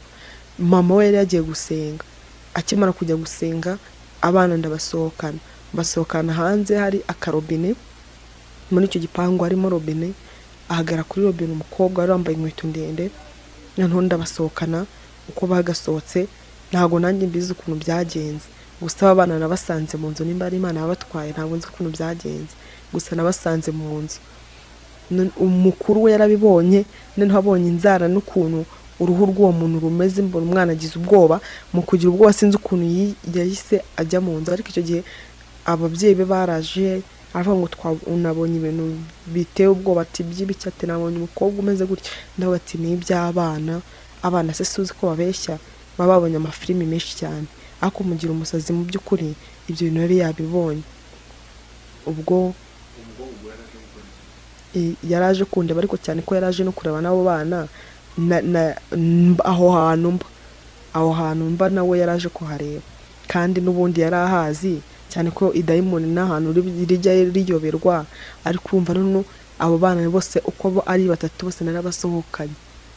Mama we yari yagiye gusenga, akimara kujya gusenga abana ndabasohokana, mbasohokana hanze hari akarobine, muri icyo gipangu harimo robine, ahagara kuri robine umukobwa wari wambaye inkweto ndende, noneho ndabasohokana. Uko bagasohotse ntabwo nanjye mbizi ukuntu byagenze, gusa abana nabasanze mu nzu, nimba ari Imana yabatwaye ntabwo nzi ukuntu byagenze, gusa nabasanze mu nzu. Umukuru we yarabibonye, noneho abonye inzara n'ukuntu uruhu rw'uwo muntu rumeze. Mbona umwana agize ubwoba, mu kugira ubwoba sinzi ukuntu yahise ajya mu nzu. Ariko icyo gihe ababyeyi be baraje, aravuga ngo nabonye ibintu biteye ubwoba, ati by'ibiki, ati nabonye umukobwa umeze gutya. Ndavuga ati ni iby'abana, abana se suzi ko babeshya, baba babonye amafilimi menshi cyane. Ariko mugira umusazi mu by'ukuri ibyo bintu yari yabibonye. Ubwo yaraje kundeba, ariko cyane ko yaraje no kureba n'abo bana aho hantu mba, aho hantu mba nawe yaraje kuhareba, kandi n'ubundi yari ahazi cyane ko idayimoni n'ahantu rijya riyoberwa. Ariko urumva noneho abo bana bose uko ari batatu bose narabasohokanye,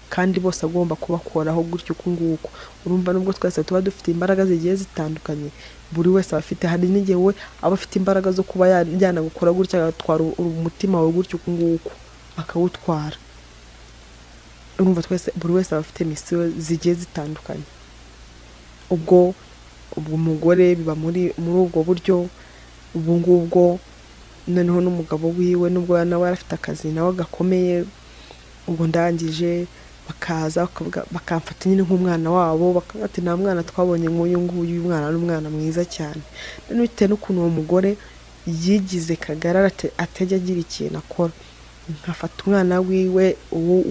kandi bose agomba kubakoraho gutyo uku nguku. Urumva nubwo twese tuba dufite imbaraga zigiye zitandukanye, buri wese aba afite, hari n'igihe we aba afite imbaraga zo kuba yanagukora gutya, agatwara umutima wawe gutyo uku nguku akawutwara. Urumva twese buri wese aba afite misiyo zigiye zitandukanye. Ubwo umugore biba muri ubwo buryo. Ubu ngubwo noneho n'umugabo wiwe nubwo nawe yari afite akazi nawe gakomeye, ubwo ndangije bakaza bakamfata nyine nk'umwana wabo, bakavuga ati nta mwana twabonye nk'uyu nguyu, uyu mwana ni umwana mwiza cyane. Noneho bitewe n'ukuntu uwo mugore yigize kagarara atajya agira ikintu akora, nkafata umwana wiwe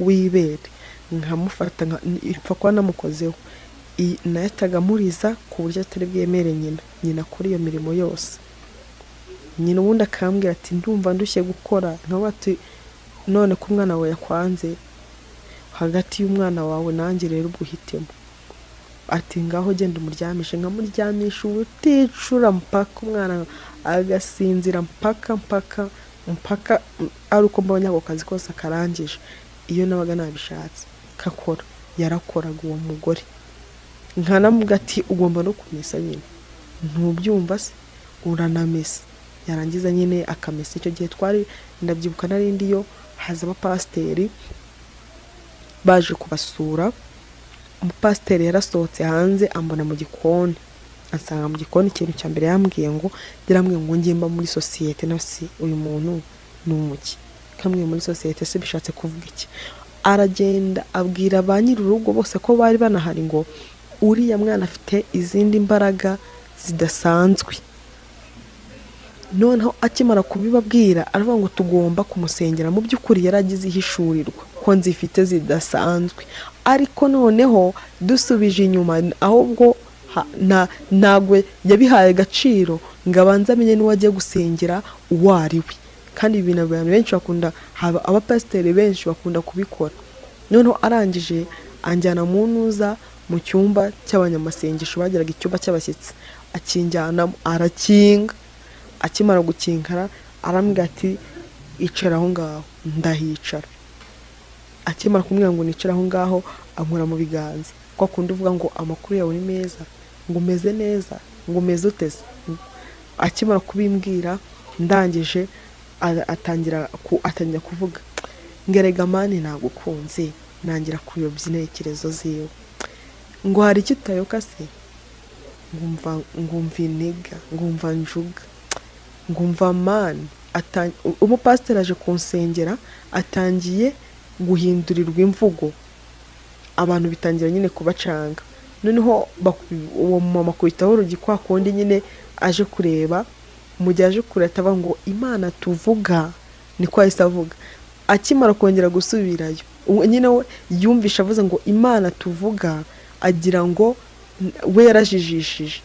w'ibere nkamufata, ipfa kuba namukozeho, nahitaga amuriza ku buryo atari bwemere nyina akora iyo mirimo yose. Nyina ubundi akambwira ati ndumva ndushye gukora, nkavuga ati none ko umwana wawe yakwanze, hagati y'umwana wawe nanjye rero ubwo uhitemo. Ati ngaho genda umuryamishe, nkamuryamisha ubuticura mpaka umwana agasinzira, mpaka mpaka mpaka ari uko mbonye ako kazi kose akarangije. Iyo nabaga nabishatse kakora, yarakoraga uwo mugore. Nkanamuga ati ugomba no kumesa nyine, ntubyumva se uranamesa. Yarangiza nyine akamesa. Icyo gihe twari, ndabyibuka narindi yo haza abapasiteri baje kubasura. Umupasiteri yarasohotse hanze ambona mu gikoni, ansanga mu gikoni. Ikintu cya mbere yambwiye ngo yarambwiye ngo njye mba muri sosiyete, na si uyu muntu ni umuki kamwe muri sosiyete se bishatse kuvuga iki? Aragenda abwira ba nyir'urugo bose ko bari banahari ngo uriya mwana afite izindi mbaraga zidasanzwe. Noneho akimara kubibabwira aravuga ngo tugomba kumusengera. Mu by'ukuri yaragize ihishurirwa ko nzifite zidasanzwe, ariko noneho dusubije inyuma ahubwo ntabwo yabihaye agaciro ngo abanze amenye n'uwo agiye gusengera uwo ari we. Kandi ibintu abantu benshi bakunda, abapasiteri benshi bakunda kubikora. Noneho arangije anjyana mu ntuza mu cyumba cy'abanyamasengesho, bagiraga icyumba cy'abashyitsi, akinjyana arakinga. Akimara gukinkara arambwira ati icara aho ngaho, ndahicara. Akimara kumubwira ngo nicare aho ngaho, ankora mu biganza, kwa kundi uvuga ngo amakuru yawe ni meza, ngo umeze neza, ngo umeze uteze. Akimara kubimbwira ndangije atangira kuvuga ngerega mani nagukunze, nangira kuyobya intekerezo ziwe, ngo hari icyo utayoka se, ngumva iniga, ngumva njuga, ngumva mani. Umupasiteri aje kunsengera atangiye guhindurirwa imvugo, abantu bitangira nyine kubacanga. Noneho uwo mama akubitaho urugi kwa kundi nyine aje kureba, mu gihe aje kureba atavuga ngo Imana tuvuga, niko yahise avuga. Akimara kongera gusubirayo nyine we yumvisha avuze ngo Imana tuvuga, agira ngo we yarajijishije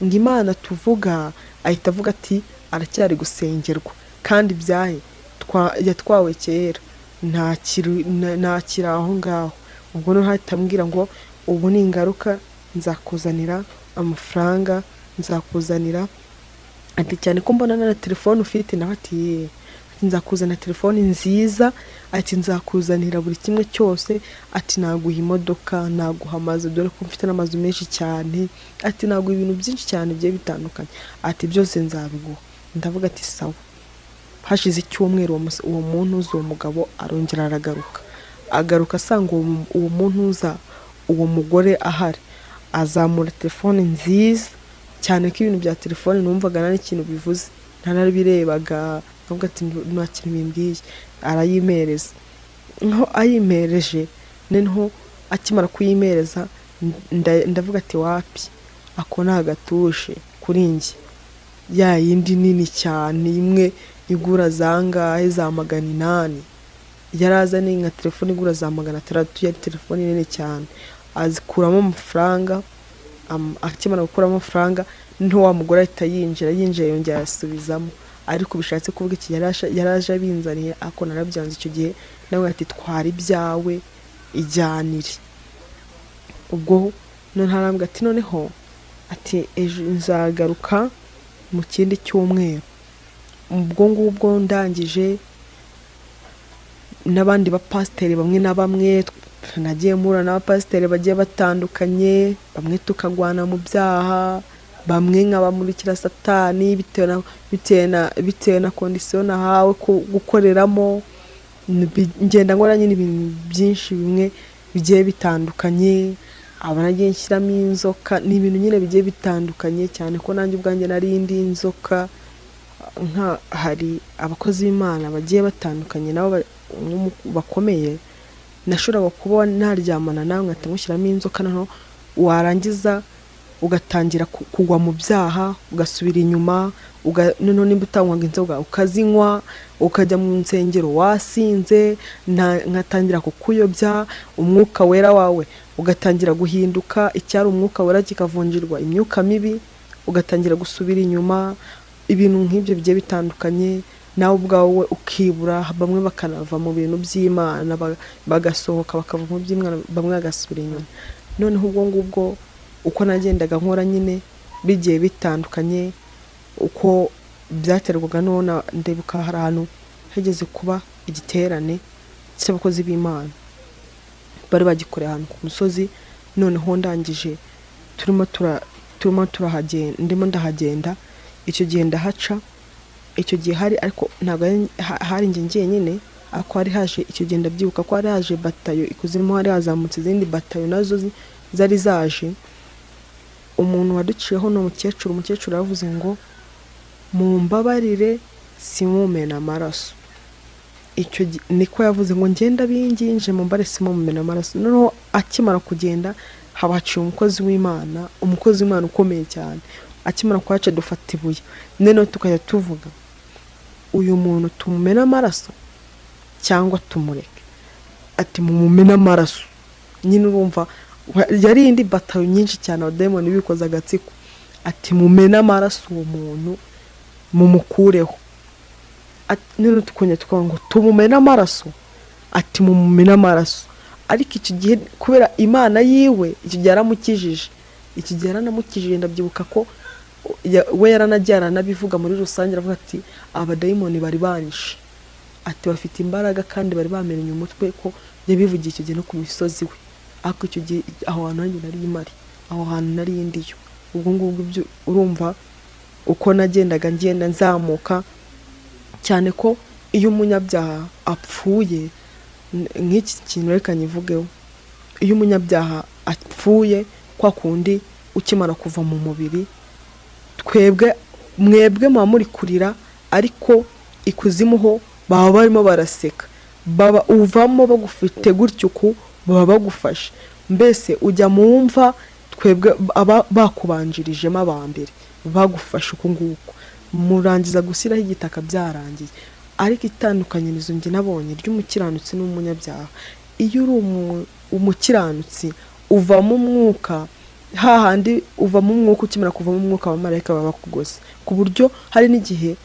ngo Imana tuvuga, ahita avuga ati aracyari gusengerwa, kandi byahe yatwawe kera, ntakiri aho ngaho. Ubwo noneho ahita ambwira ngo ubu ni ingaruka, nzakuzanira amafaranga, nzakuzanira, ati cyane ko mbona na telefone ufite, nawe ati ye, nzakuzanira telefone nziza, ati nzakuzanira buri kimwe cyose, ati naguha imodoka, naguha amazu, dore ko mfite n'amazu menshi cyane, ati naguha ibintu byinshi cyane bigiye bitandukanye, ati byose nzabiguha. Ndavuga ati sawa. Hashize icyumweru uwo muntu uza, uwo mugabo arongera aragaruka, agaruka asanga uwo muntu uza, uwo mugore ahari, azamura telefone nziza cyane ko ibintu bya telefone numvaga nta n'ikintu bivuze, ntanabirebaga, nkavuga ati nta kintu bimbwiye. Arayimereza, nkaho ayimereje noneho Akimara kuyimereza ndavuga ati wapi, ako ni agatushe kuri njye, ya yindi nini cyane imwe igura zangahe za 800, yari azanye nka telefone igura za 600, yari telefone nini cyane. Azikuramo amafaranga, akimara gukuramo amafaranga niho wa mugore ahita yinjira, yinjiye yongera ayasubizamo. Ariko bishatse kuvuga iki, yaraje abinzaniye, ariko narabyanze icyo gihe, nawe ati twara ibyawe ijyanire. Ubwo noneho arambwira ati noneho ati ejo nzagaruka mu kindi cyumweru. Ubwo ngubwo ndangije n'abandi bapasiteri bamwe na bamwe nagiye mpura n'abapasiteri bagiye batandukanye, bamwe tukagwana mu byaha, bamwe nkabamurikira satani bitewe na kondisiyo nahawe gukoreramo. Ngenda nkora nyine ibintu byinshi bimwe bigiye bitandukanye, aba nagiye nshyiramo inzoka, ni ibintu nyine bigiye bitandukanye cyane ko nanjye ubwanjye nari indi nzoka. Nka hari abakozi b'Imana bagiye batandukanye nabo bakomeye, nashoboraga kuba naryamana nawe nkahita nkushyiramo inzoka, noneho warangiza ugatangira kugwa mu byaha, ugasubira inyuma, noneho nimba utanywaga inzoga ukazinywa, ukajya mu nsengero wasinze, nkatangira kukuyobya, umwuka wera wawe ugatangira guhinduka, icyari umwuka wera kikavunjirwa imyuka mibi, ugatangira gusubira inyuma, ibintu nk'ibyo bigiye bitandukanye, nawe ubwawe ukibura, bamwe bakanava mu bintu by'Imana, bagasohoka bakava mu by'Imana, bamwe bagasubira inyuma. Noneho ubwo ngubwo uko nagendaga nkora nyine bigiye bitandukanye, uko byaterwaga none ndibuka hari ahantu hageze kuba igiterane cy'abakozi b'Imana, bari bagikoreye ahantu ku musozi. Noneho ndangije turimo turahagenda, ndimo ndahagenda, icyo gihe ndahaca, icyo gihe hari ariko ntabwo hari njye njyenyine, ariko hari haje icyo gihe ndabyibuka ko hari haje batayo ikuzimu, hari hazamutse izindi batayo nazo zari zaje. Umuntu waduciyeho ni umukecuru, umukecuru yaravuze ngo mumbabarire simumena amaraso. Icyo niko yavuze ngo ngenda binginje mumbare simumena amaraso. Noneho akimara kugenda haba haciye umukozi w'Imana, umukozi w'Imana ukomeye cyane, akimara kuhaca dufata ibuye, noneho tukajya tuvuga uyu muntu tumumena amaraso cyangwa tumureke? Ati mumumena amaraso. Nyine urumva yari indi batayo nyinshi cyane, abadayimoni bikoze agatsiko, ati mumena amaraso uwo muntu mumukureho. Noneho tukongera tukavuga ngo tumumena amaraso, ati mumumena amaraso. Ariko icyo gihe kubera Imana yiwe, icyo gihe yaramukijije, icyo gihe yaranamukijije, ndabyibuka ko we yaranagiye aranabivuga muri rusange, aravuga ati abadayimoni bari banyishe, ati bafite imbaraga kandi bari bamenye umutwe, ko yabivugiye icyo gihe no ku misozi we. Ariko icyo gihe aho hantu nanjye nari mari, aho hantu nari ndiyo. Ubwo ngubwo ibyo urumva uko nagendaga ngenda nzamuka, cyane ko iyo umunyabyaha apfuye, nk'iki kintu reka nyivugeho, iyo umunyabyaha apfuye kwa kundi ukimara kuva mu mubiri, twebwe mwebwe muba muri kurira, ariko ikuzimu ho baba barimo baraseka, baba uvamo bagufite gutyo uku, baba bagufashe, mbese ujya mu mva twebwe aba bakubanjirijemo aba mbere bagufashe uku nguku, murangiza gushyiraho igitaka byarangiye. Ariko itandukanyirizo njye nabonye ry'umukiranutsi n'umunyabyaha, iyo uri umukiranutsi uvamo umwuka, hahandi uvamo umwuka, ukimara kuvamo umwuka abamarayika baba bakugose, ku buryo hari n'igihe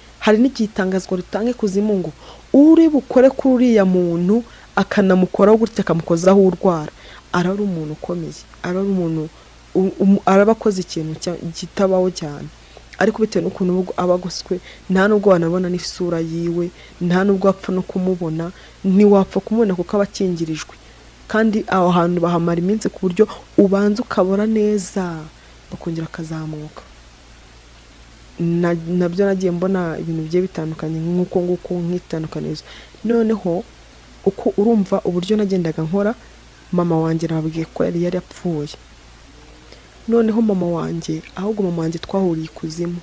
itangazwa ritanga ikuzimu ngo uri bukore kuri uriya muntu akanamukoraho gutya akamukozaho urwara, araba ari umuntu ukomeye, araba ari umuntu araba akoze ikintu kitabaho cyane. Ariko bitewe n'ukuntu aba agoswe, nta nubwo wanabona n'isura yiwe, nta nubwo wapfa no kumubona, ntiwapfa kumubona kuko aba akingirijwe. Kandi aho hantu bahamara iminsi ku buryo ubanza ukabora neza bakongera akazamuka. Nabyo nagiye mbona ibintu bigiye bitandukanye nk'uko nguko nk'itandukanizo. Noneho uko urumva uburyo nagendaga nkora, mama wanjye nababwiye ko yari yapfuye. Noneho mama wanjye, ahubwo mama wanjye twahuriye ikuzimu,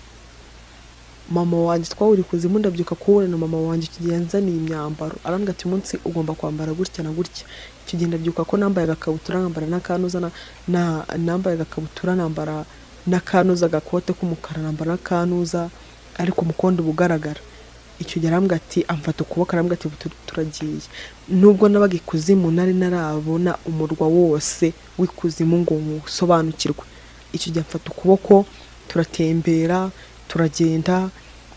Mama wanjye twahuriye ikuzimu, ndabyuka kubona na mama wanjye icyo gihe yanzaniye imyambaro, arambwira ati umunsi ugomba kwambara gutya na gutya. Icyo gihe ndabyuka ko nambaye agakabutura, nkambara n'akanuza, nambaye agakabutura, nambara n'akanuza, agakote k'umukara, nambara n'akanuza, ariko umukondo uba ugaragara. Icyo gihe arambwira ati, amfata ukuboko arambwira ati turagiye. Nubwo nabaga ikuzimu nari narabona umurwa wose w'ikuzimu ngo nsobanukirwe. Icyo gihe amfata ukuboko turatembera, turagenda.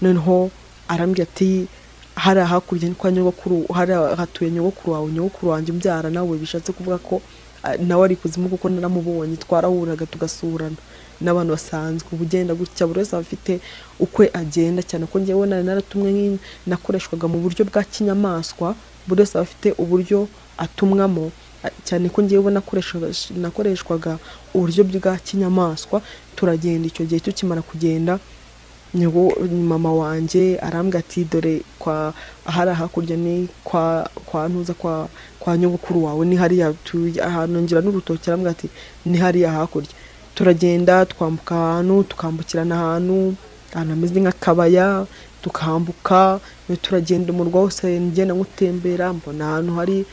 Noneho arambwira ati hariya hakurya ni kwa nyogokuru, hariya hatuye nyogokuru wawe, nyogokuru wanjye umbyara nawe, bishatse kuvuga ko nawe ari ikuzimu kuko naramubonye, twarahuraga tugasurana n'abantu basanzwe. Uba ugenda gutya, buri wese aba afite uko agenda, cyane ko njyewe nari naratumwe, nakoreshwaga mu buryo bwa kinyamaswa. Buri wese aba afite uburyo atumwamo, cyane ko njyewe nakoreshwaga uburyo bwa kinyamaswa. Turagenda. Icyo gihe tukimara kugenda, mama wanjye arambwira ati dore kwa hariya hakurya ni kwa ntuza, kwa nyogokuru wawe, ni hariya ahantu ngira n'urutoki. Arambwira ati ni hariya hakurya. Turagenda, twambuka ahantu, tukambukirana ahantu hameze nk'akabaya, tukambuka, turagenda umurwa wose ngenda ngutembera, mbona ahantu hari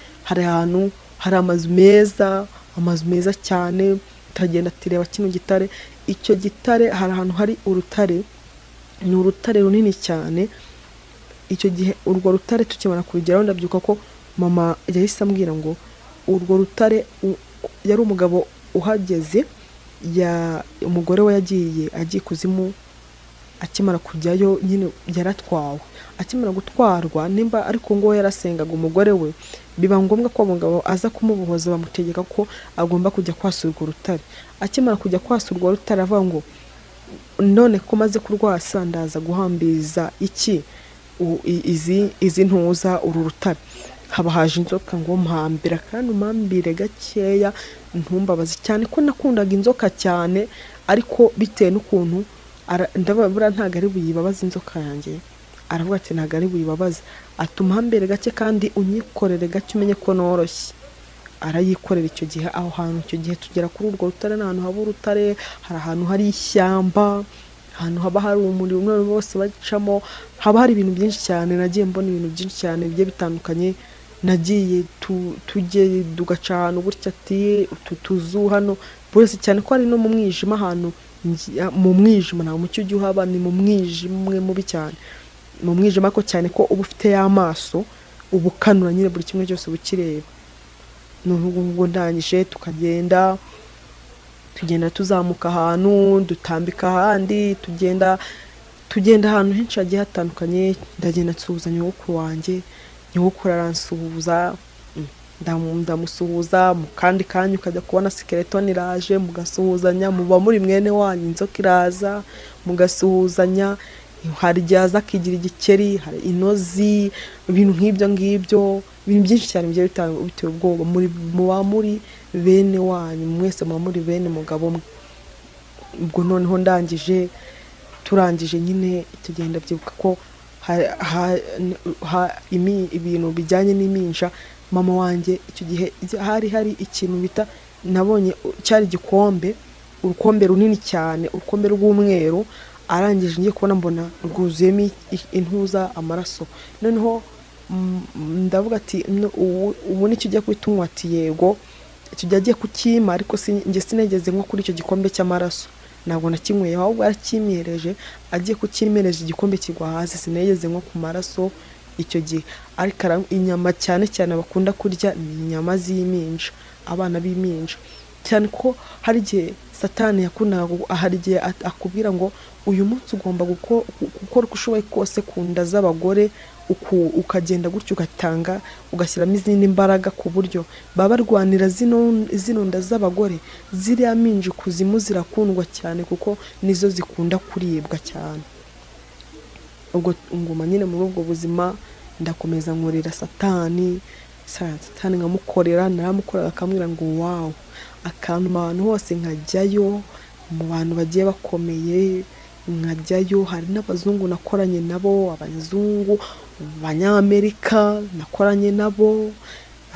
ahantu hari amazu meza, amazu meza cyane. Turagenda, tureba kino gitare. Icyo gitare hari ahantu hari urutare, ni urutare runini cyane. Icyo gihe urwo rutare tukimara kurugeraho, ndabyuka ko mama yahise ambwira ngo urwo rutare yari umugabo uhageze, umugore we yagiye agiye ikuzimu, akimara kujyayo nyine yaratwawe. Akimara gutwarwa, nimba ariko ngo yarasengaga umugore we, biba ngombwa ko umugabo aza kumubohoza, bamutegeka ko agomba kujya kwasa urwo rutare. Akimara kujya kwasa urwo rutare, avuga ngo none ko maze kurwasa ndaza guhambiriza iki izi ntuza uru rutare? Haba haje inzoka ngo mpambira, kandi umpambire gakeya ntumbabaze cyane, ko nakundaga inzoka cyane, ariko bitewe n'ukuntu ndababura ntabwo ari buyibabaze inzoka yanjye. Aravuga ati ntabwo ari buyibabaze, ati umpambire gake kandi unyikorere gake, umenye ko noroshye. Arayikorera. Icyo gihe aho hantu, icyo gihe tugera kuri urwo rutare, ni ahantu haba urutare, hari ahantu hari ishyamba, ahantu haba hari umuriro umwe bose bacamo, haba hari ibintu byinshi cyane. Nagiye mbona ibintu byinshi cyane bigiye bitandukanye. Nagiye tujye tugaca ahantu gutya, ati utu tuzu hano buri wese, cyane ko ari no mu mwijima, ahantu mu mwijima nta mucyo ujya uhaba, ni mu mwijima umwe mubi cyane, mu mwijima, ko cyane ko uba ufite y'amaso, uba ukanura nyine buri kimwe cyose uba ukireba. Noneho ubwo ngubwo ndangije, tukagenda, tugenda tuzamuka ahantu, dutambika ahandi, tugenda ahantu henshi hagiye hatandukanye. Ndagenda nsuhuza nyogokuru wanjye, nyogokuru aransuhuza, ndamusuhuza. Mu kandi kanya ukajya kubona skeleton iraje, mugasuhuzanya, muba muri mwene wanyu. Inzoka iraza mugasuhuzanya, hari igihe aza akigira igikeri, hari inozi, ibintu nk'ibyo ngibyo, ibintu byinshi cyane bigiye biteye ubwoba. Muba muri bene wanyu, mwese muba muri bene mugabo umwe. Ubwo noneho ndangije, turangije nyine, icyo gihe ndabyibuka ko ibintu bijyanye n'iminja, mama wanjye icyo gihe hari ikintu bita nabonye cyari igikombe, urukombe runini cyane, urukombe rw'umweru. Arangije ngiye kubona mbona rwuzuyemo intuza, amaraso. Noneho ndavuga ati ubu nicyo ugiye guhita unywa? Ati yego. Icyo gihe agiye kukimpa, ariko njye sinigeze nko kuri icyo gikombe cy'amaraso, ntabwo nakinyweye, ahubwo yarakimpereje. Agiye kukimpereza igikombe kigwa hasi, sinigeze nko ku maraso icyo gihe. Ariko inyama cyane cyane bakunda kurya ni inyama z'impinja, abana b'impinja, cyane ko hari igihe Satani yakundaga hari igihe akubwira ngo uyu munsi ugomba gukora uko ushoboye kose ku nda z'abagore, ukagenda gutyo ugatanga, ugashyiramo izindi mbaraga, ku buryo baba barwanira zino nda z'abagore. Ziriya minja ikuzimu zirakundwa cyane kuko nizo zikunda kuribwa cyane. Ubwo nguma nyine muri ubwo buzima, ndakomeza nkorera Satani, Satani nkamukorera, naramukorera akambwira ngo wow, akantuma ahantu hose nkajyayo, mu bantu bagiye bakomeye nkajyayo. Hari n'abazungu nakoranye nabo, abazungu abanyamerika nakoranye nabo,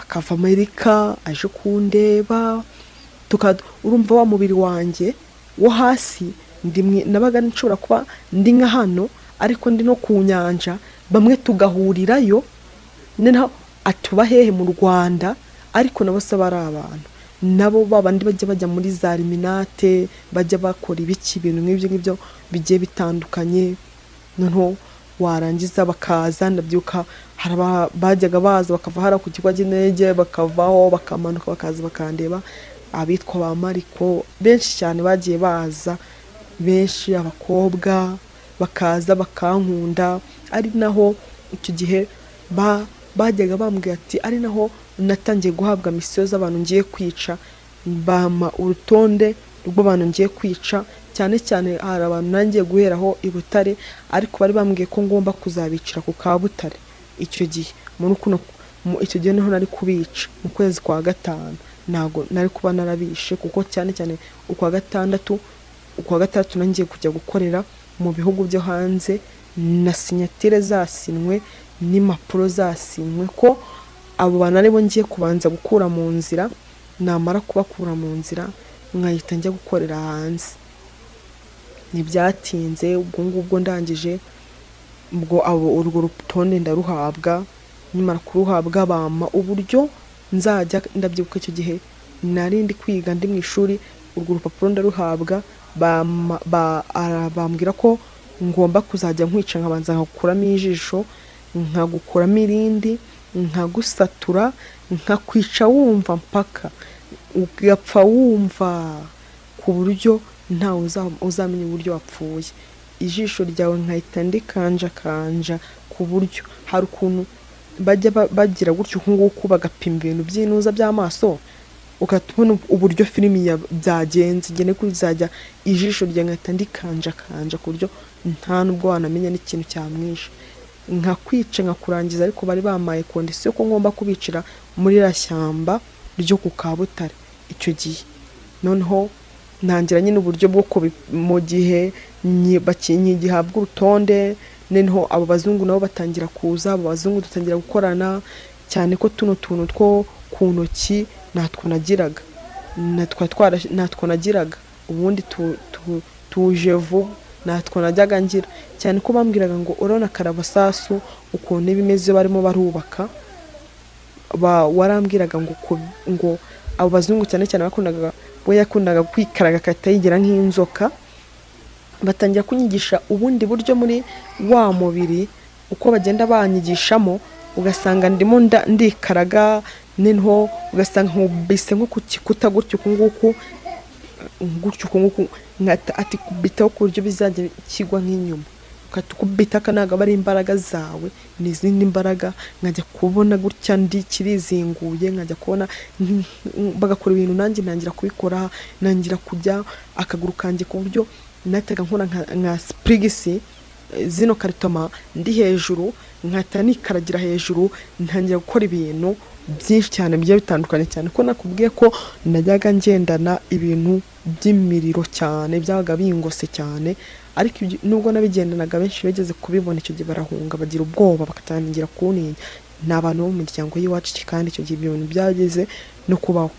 akava Amerika aje kundeba. Urumva wa mubiri wanjye wo hasi nabaga nshobora kuba ndi nka hano, Ariko ndi no ku nyanja, bamwe tugahurirayo. Noneho atuba hehe mu Rwanda, ariko nabo se bari abantu nabo babandi bajya bajya muri za riminate, bajya bakora ibiki, ibintu nk'ibyo ngibyo bigiye bitandukanye. Noneho warangiza bakaza, ndabyuka hari bajyaga baza bakava hariya ku kigo cy'indege, bakavaho bakamanuka bakaza bakandeba, abitwa ba Mariko benshi cyane bagiye baza benshi, abakobwa bakaza bakankunda. Ari naho icyo gihe bajyaga bambwira ati, ari naho natangiye guhabwa misiyo z'abantu ngiye kwica, bampa urutonde rw'abantu ngiye kwica. Cyane cyane hari abantu nangiye guheraho i Butare, ariko bari bambwiye ko ngomba kuzabicira ku Kabutare. Icyo gihe muri kuno icyo gihe niho nari kubica mu kwezi kwa gatanu, ntabwo nari kuba narabishe, kuko cyane cyane ukwa gatandatu nangiye kujya gukorera mu bihugu byo hanze, na sinyatire zasinwe n'impapuro zasinywe ko abo bantu aribo ngiye kubanza gukura mu nzira, namara kubakura mu nzira nkahita njya gukorera hanze. Ntibyatinze, ubwo ngubwo ndangije ubwo abo urwo rutonde ndaruhabwa. Nyamara kuruhabwa bampa uburyo nzajya, ndabyibuka icyo gihe nari ndi kwiga, ndi mu ishuri, urwo rupapuro ndaruhabwa, bambwira ko ngomba kuzajya nkwica nkabanza nkagukuramo ijisho, nkagukuramo irindi, nkagusatura, nkakwica wumva mpaka ugapfa wumva, ku buryo ntawe uzamenya uburyo wapfuye. Ijisho ryawe nkahita ndikanjakanja, ku buryo hari ukuntu bajya bagira gutyo uku nguku bagapima ibintu by'intuza by'amaso, ugahita ubona uburyo filimi byagenze. Njye kuzajya ijisho ryawe nkahita ndikanjakanja ku buryo nta nubwo wanamenya n'ikintu cyamwishe, nkakwica nkakurangiza. Ariko bari bampaye condition ko ngomba kubicira muri iriya shyamba ryo ku Kabutare icyo gihe. Noneho ntangira nyine uburyo bwo mu gihe nkigihabwa urutonde, noneho abo bazungu nabo batangira kuza, abo bazungu dutangira gukorana, cyane ko tuno tuntu two ku ntoki natwo nagiraga, natwo nagiraga ubundi tuje vuba, natwo najyaga ngira, cyane ko bambwiraga ngo urabona karabasasu ukuntu iba imeze iyo barimo barubaka. Warambwiraga ngo ngo abo bazungu cyane cyane bakundaga, we yakundaga kwikaraga agahita yigira nk'inzoka. Batangira kunyigisha ubundi buryo muri wa mubiri, uko bagenda banyigishamo ugasanga ndimo ndikaraga, noneho ugasanga nkubise nko ku gikuta gutyo uku nguku, gutyo uku nguku, ati kubitaho ku buryo bizajya kigwa nk'inyuma, ugahita ukubita aka ntabwo aba ari imbaraga zawe, ni izindi mbaraga. Nkajya kubona gutya ndi kirizinguye, nkajya kubona bagakora ibintu, nanjye ntangira kubikora, ntangira kujya akaguru kanjye ku buryo nahitaga nkora nka sipurigisi zino karitoma, ndi hejuru nkahita nikaragira hejuru, ntangira gukora ibintu byinshi cyane bigiye bitandukanye, cyane ko nakubwiye ko najyaga ngendana ibintu by'imiriro cyane byabaga bingose cyane. Ariko nubwo nabigendanaga, benshi bageze kubibona icyo gihe barahunga, bagira ubwoba, bagatangira kuntinya. Ni abantu bo mu miryango y'iwacu, kandi icyo gihe ibyo bintu byageze no kubaho.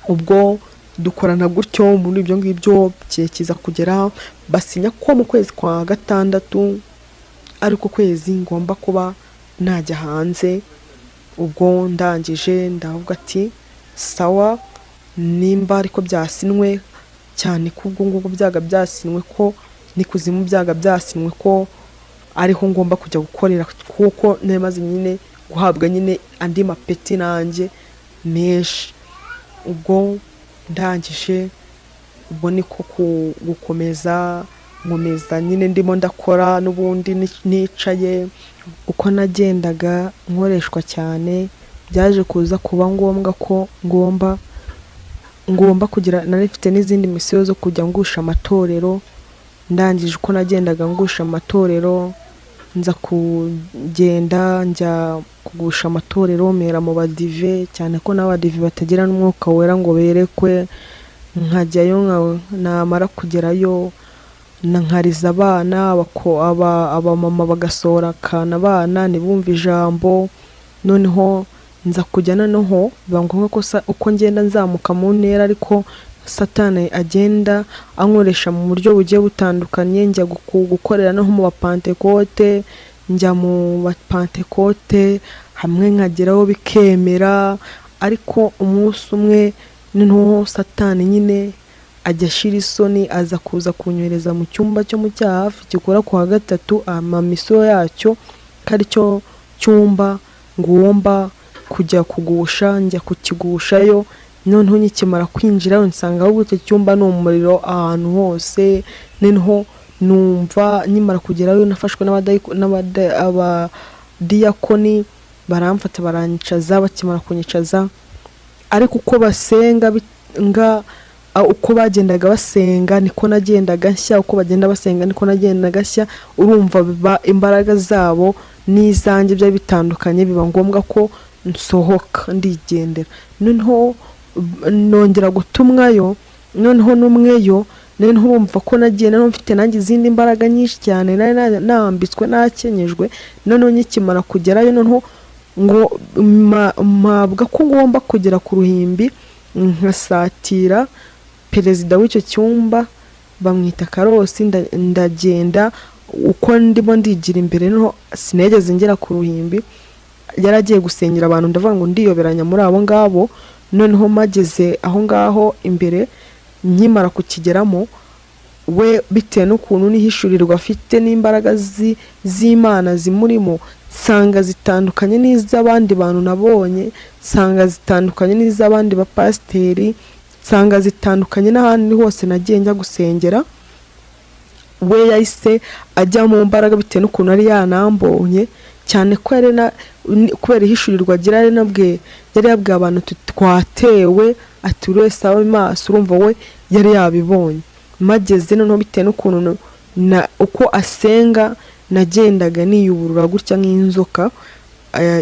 Ubwo dukorana gutyo muri ibyo ngibyo, igihe kiza kugera basinya ko mu kwezi kwa gatandatu ariko kwezi ngomba kuba najya hanze. Ubwo ndangije ndavuga ati sawa, nimba ariko byasinwe, cyane ko ubwo ngubwo byaga byasinwe ko n'ikuzimu byaga byasinwe ko ariho ngomba kujya gukorera, kuko nari maze nyine guhabwa nyine andi mapeti nanjye menshi. Ubwo ndangije, ubwo niko gukomeza nkomeza nyine ndimo ndakora n'ubundi nicaye. Uko nagendaga nkoreshwa cyane, byaje kuza kuba ngombwa ko ngomba kugira, nari mfite n'izindi misiyo zo kujya ngusha amatorero. Ndangije uko nagendaga ngusha amatorero, nza kugenda njya kugusha amatorero, mpera mu badive, cyane ko n'abadive batagira n'umwuka wera ngo berekwe. Nkajyayo, namara kugerayo nkariza abana, abamama bagasohokana abana ntibumve ijambo. Noneho nza kujya, noneho biba ngombwa ko uko ngenda nzamuka mu ntera, ariko Satani agenda ankoresha mu buryo bugiye butandukanye. Njya gukorera no mu bapantekote, njya mu bapantekote hamwe nkageraho bikemera, ariko umunsi umwe noneho Satani nyine ajya ashira isoni, aza kuza kunyohereza mu cyumba cyo mu Cyahafi gikora ku wa gatatu, amamisiyo yacyo ko ari cyo cyumba ngomba kujya kugusha. Njya kukigushayo, noneho nkikimara kwinjira nsanga ahubwo icyo cyumba ni umuriro ahantu hose. Noneho numva nkimara kugerayo nafashwe n'abadiyakoni, baramfata baranyicaza. Bakimara kunyicaza, ariko uko basenga nga uko bagendaga basenga niko nagendaga nshya, uko bagenda basenga niko nagendaga nshya. Urumva biba imbaraga zabo n'izanjye byari bitandukanye, biba ngombwa ko nsohoka ndigendera. Noneho nongera gutumwayo, noneho n'umweyo. Noneho urumva ko nagiye noneho mfite nanjye izindi mbaraga nyinshi cyane, nari nambitswe nakenyejwe. Noneho nkikimara kugerayo, noneho ngo mpabwa ko ngomba kugera ku ruhimbi nkasatira perezida w'icyo cyumba, bamwita Karosi. Ndagenda uko ndimo ndigira imbere, noneho sinigeze ngera ku ruhimbi, yari agiye gusengera abantu. Ndavuga ngo ndiyoberanya muri abo ngabo. Noneho mageze aho ngaho imbere, nkimara kukigeramo, we bitewe n'ukuntu n'ihishurirwa afite n'imbaraga z'Imana zimurimo, nsanga zitandukanye n'iz'abandi bantu nabonye, nsanga zitandukanye n'iz'abandi bapasiteri, nsanga zitandukanye n'ahandi hose nagiye njya gusengera. We yahise ajya mu mbaraga bitewe n'ukuntu yari yanambonye, cyane ko yari kubera ihishurirwa agira, yari nabwe yari yabwiye abantu ati twatewe, ati buri wese abe maso. Urumva we yari yabibonye. Mageze noneho bitewe n'ukuntu uko asenga nagendaga niyuburura gutya nk'inzoka,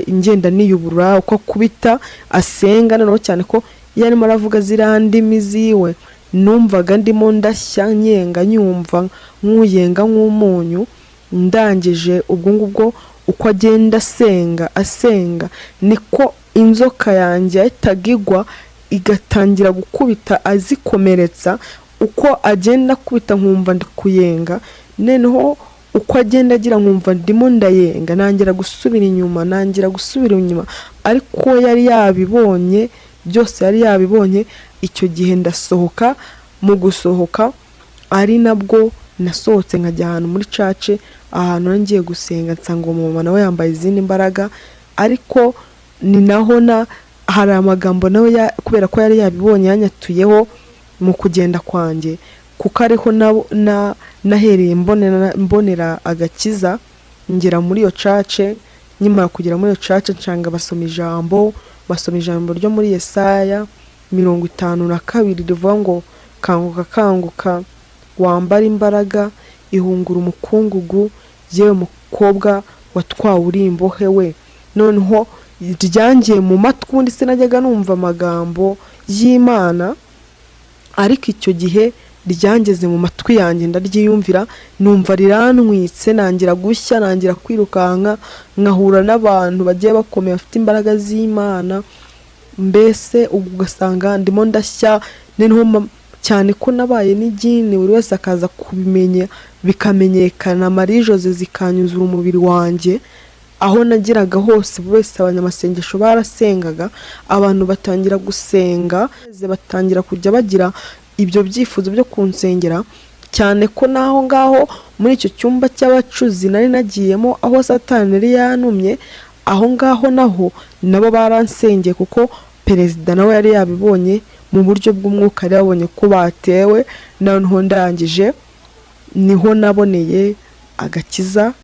ngenda niyuburura uko akubita asenga. Noneho cyane ko iyo arimo aravuga ziriya ndimi ziwe, numvaga ndimo ndashya, nyenga, nyumva nk'uyenga nk'umunyu. Ndangije ubwo ngubwo, uko agenda asenga asenga niko inzoka yanjye yahitaga igwa, igatangira gukubita azikomeretsa. Uko agenda akubita nkumva ndi kuyenga, noneho uko agenda agira nkumva ndimo ndayenga, nangira gusubira inyuma, nangira gusubira inyuma. Ariko yari yabibonye byose, yari yabibonye. Icyo gihe ndasohoka. Mu gusohoka ari nabwo nasohotse nkajya ahantu muri church, ahantu nari ngiye gusenga, nsanga uwo mumama nawe yambaye izindi mbaraga. Ariko ni naho na hari amagambo nawe kubera ko yari yabibonye yanyatuyeho mu kugenda kwanjye, kuko ariho nahereye mbonera agakiza. Ngera muri iyo church, nkimara kugera muri iyo church nsanga basoma ijambo ryo muri Yesaya 52 rivuga ngo: "Kanguka, kanguka, wambare imbaraga, ihungura umukungugu, yewe mukobwa watwawe uri imbohe we." Noneho ryangiye mu matwi. Ubundi sinajyaga numva amagambo y'Imana, ariko icyo gihe ryangeze mu matwi yanjye ndaryiyumvira, numva rirantwitse, nangira gushya, nangira kwirukanka, nkahura n'abantu bagiye bakomeye bafite imbaraga z'Imana. Mbese ubwo ugasanga ndimo ndashya. Noneho cyane ko nabaye n'igini, buri wese akaza kubimenya bikamenyekana, Marie Jose zikanyuzura umubiri wanjye. Aho nageraga hose, buri wese, abanyamasengesho barasengaga, abantu batangira gusenga, batangira kujya bagira ibyo byifuzo byo kunsengera, cyane ko n'aho ngaho muri icyo cyumba cy'abacuzi nari nagiyemo, aho Satani yari yantumye, aho ngaho naho nabo baransengeye, kuko perezida nawe yari yabibonye mu buryo bw'umwuka, yari yabonye ko batewe. Noneho ndangije niho naboneye agakiza.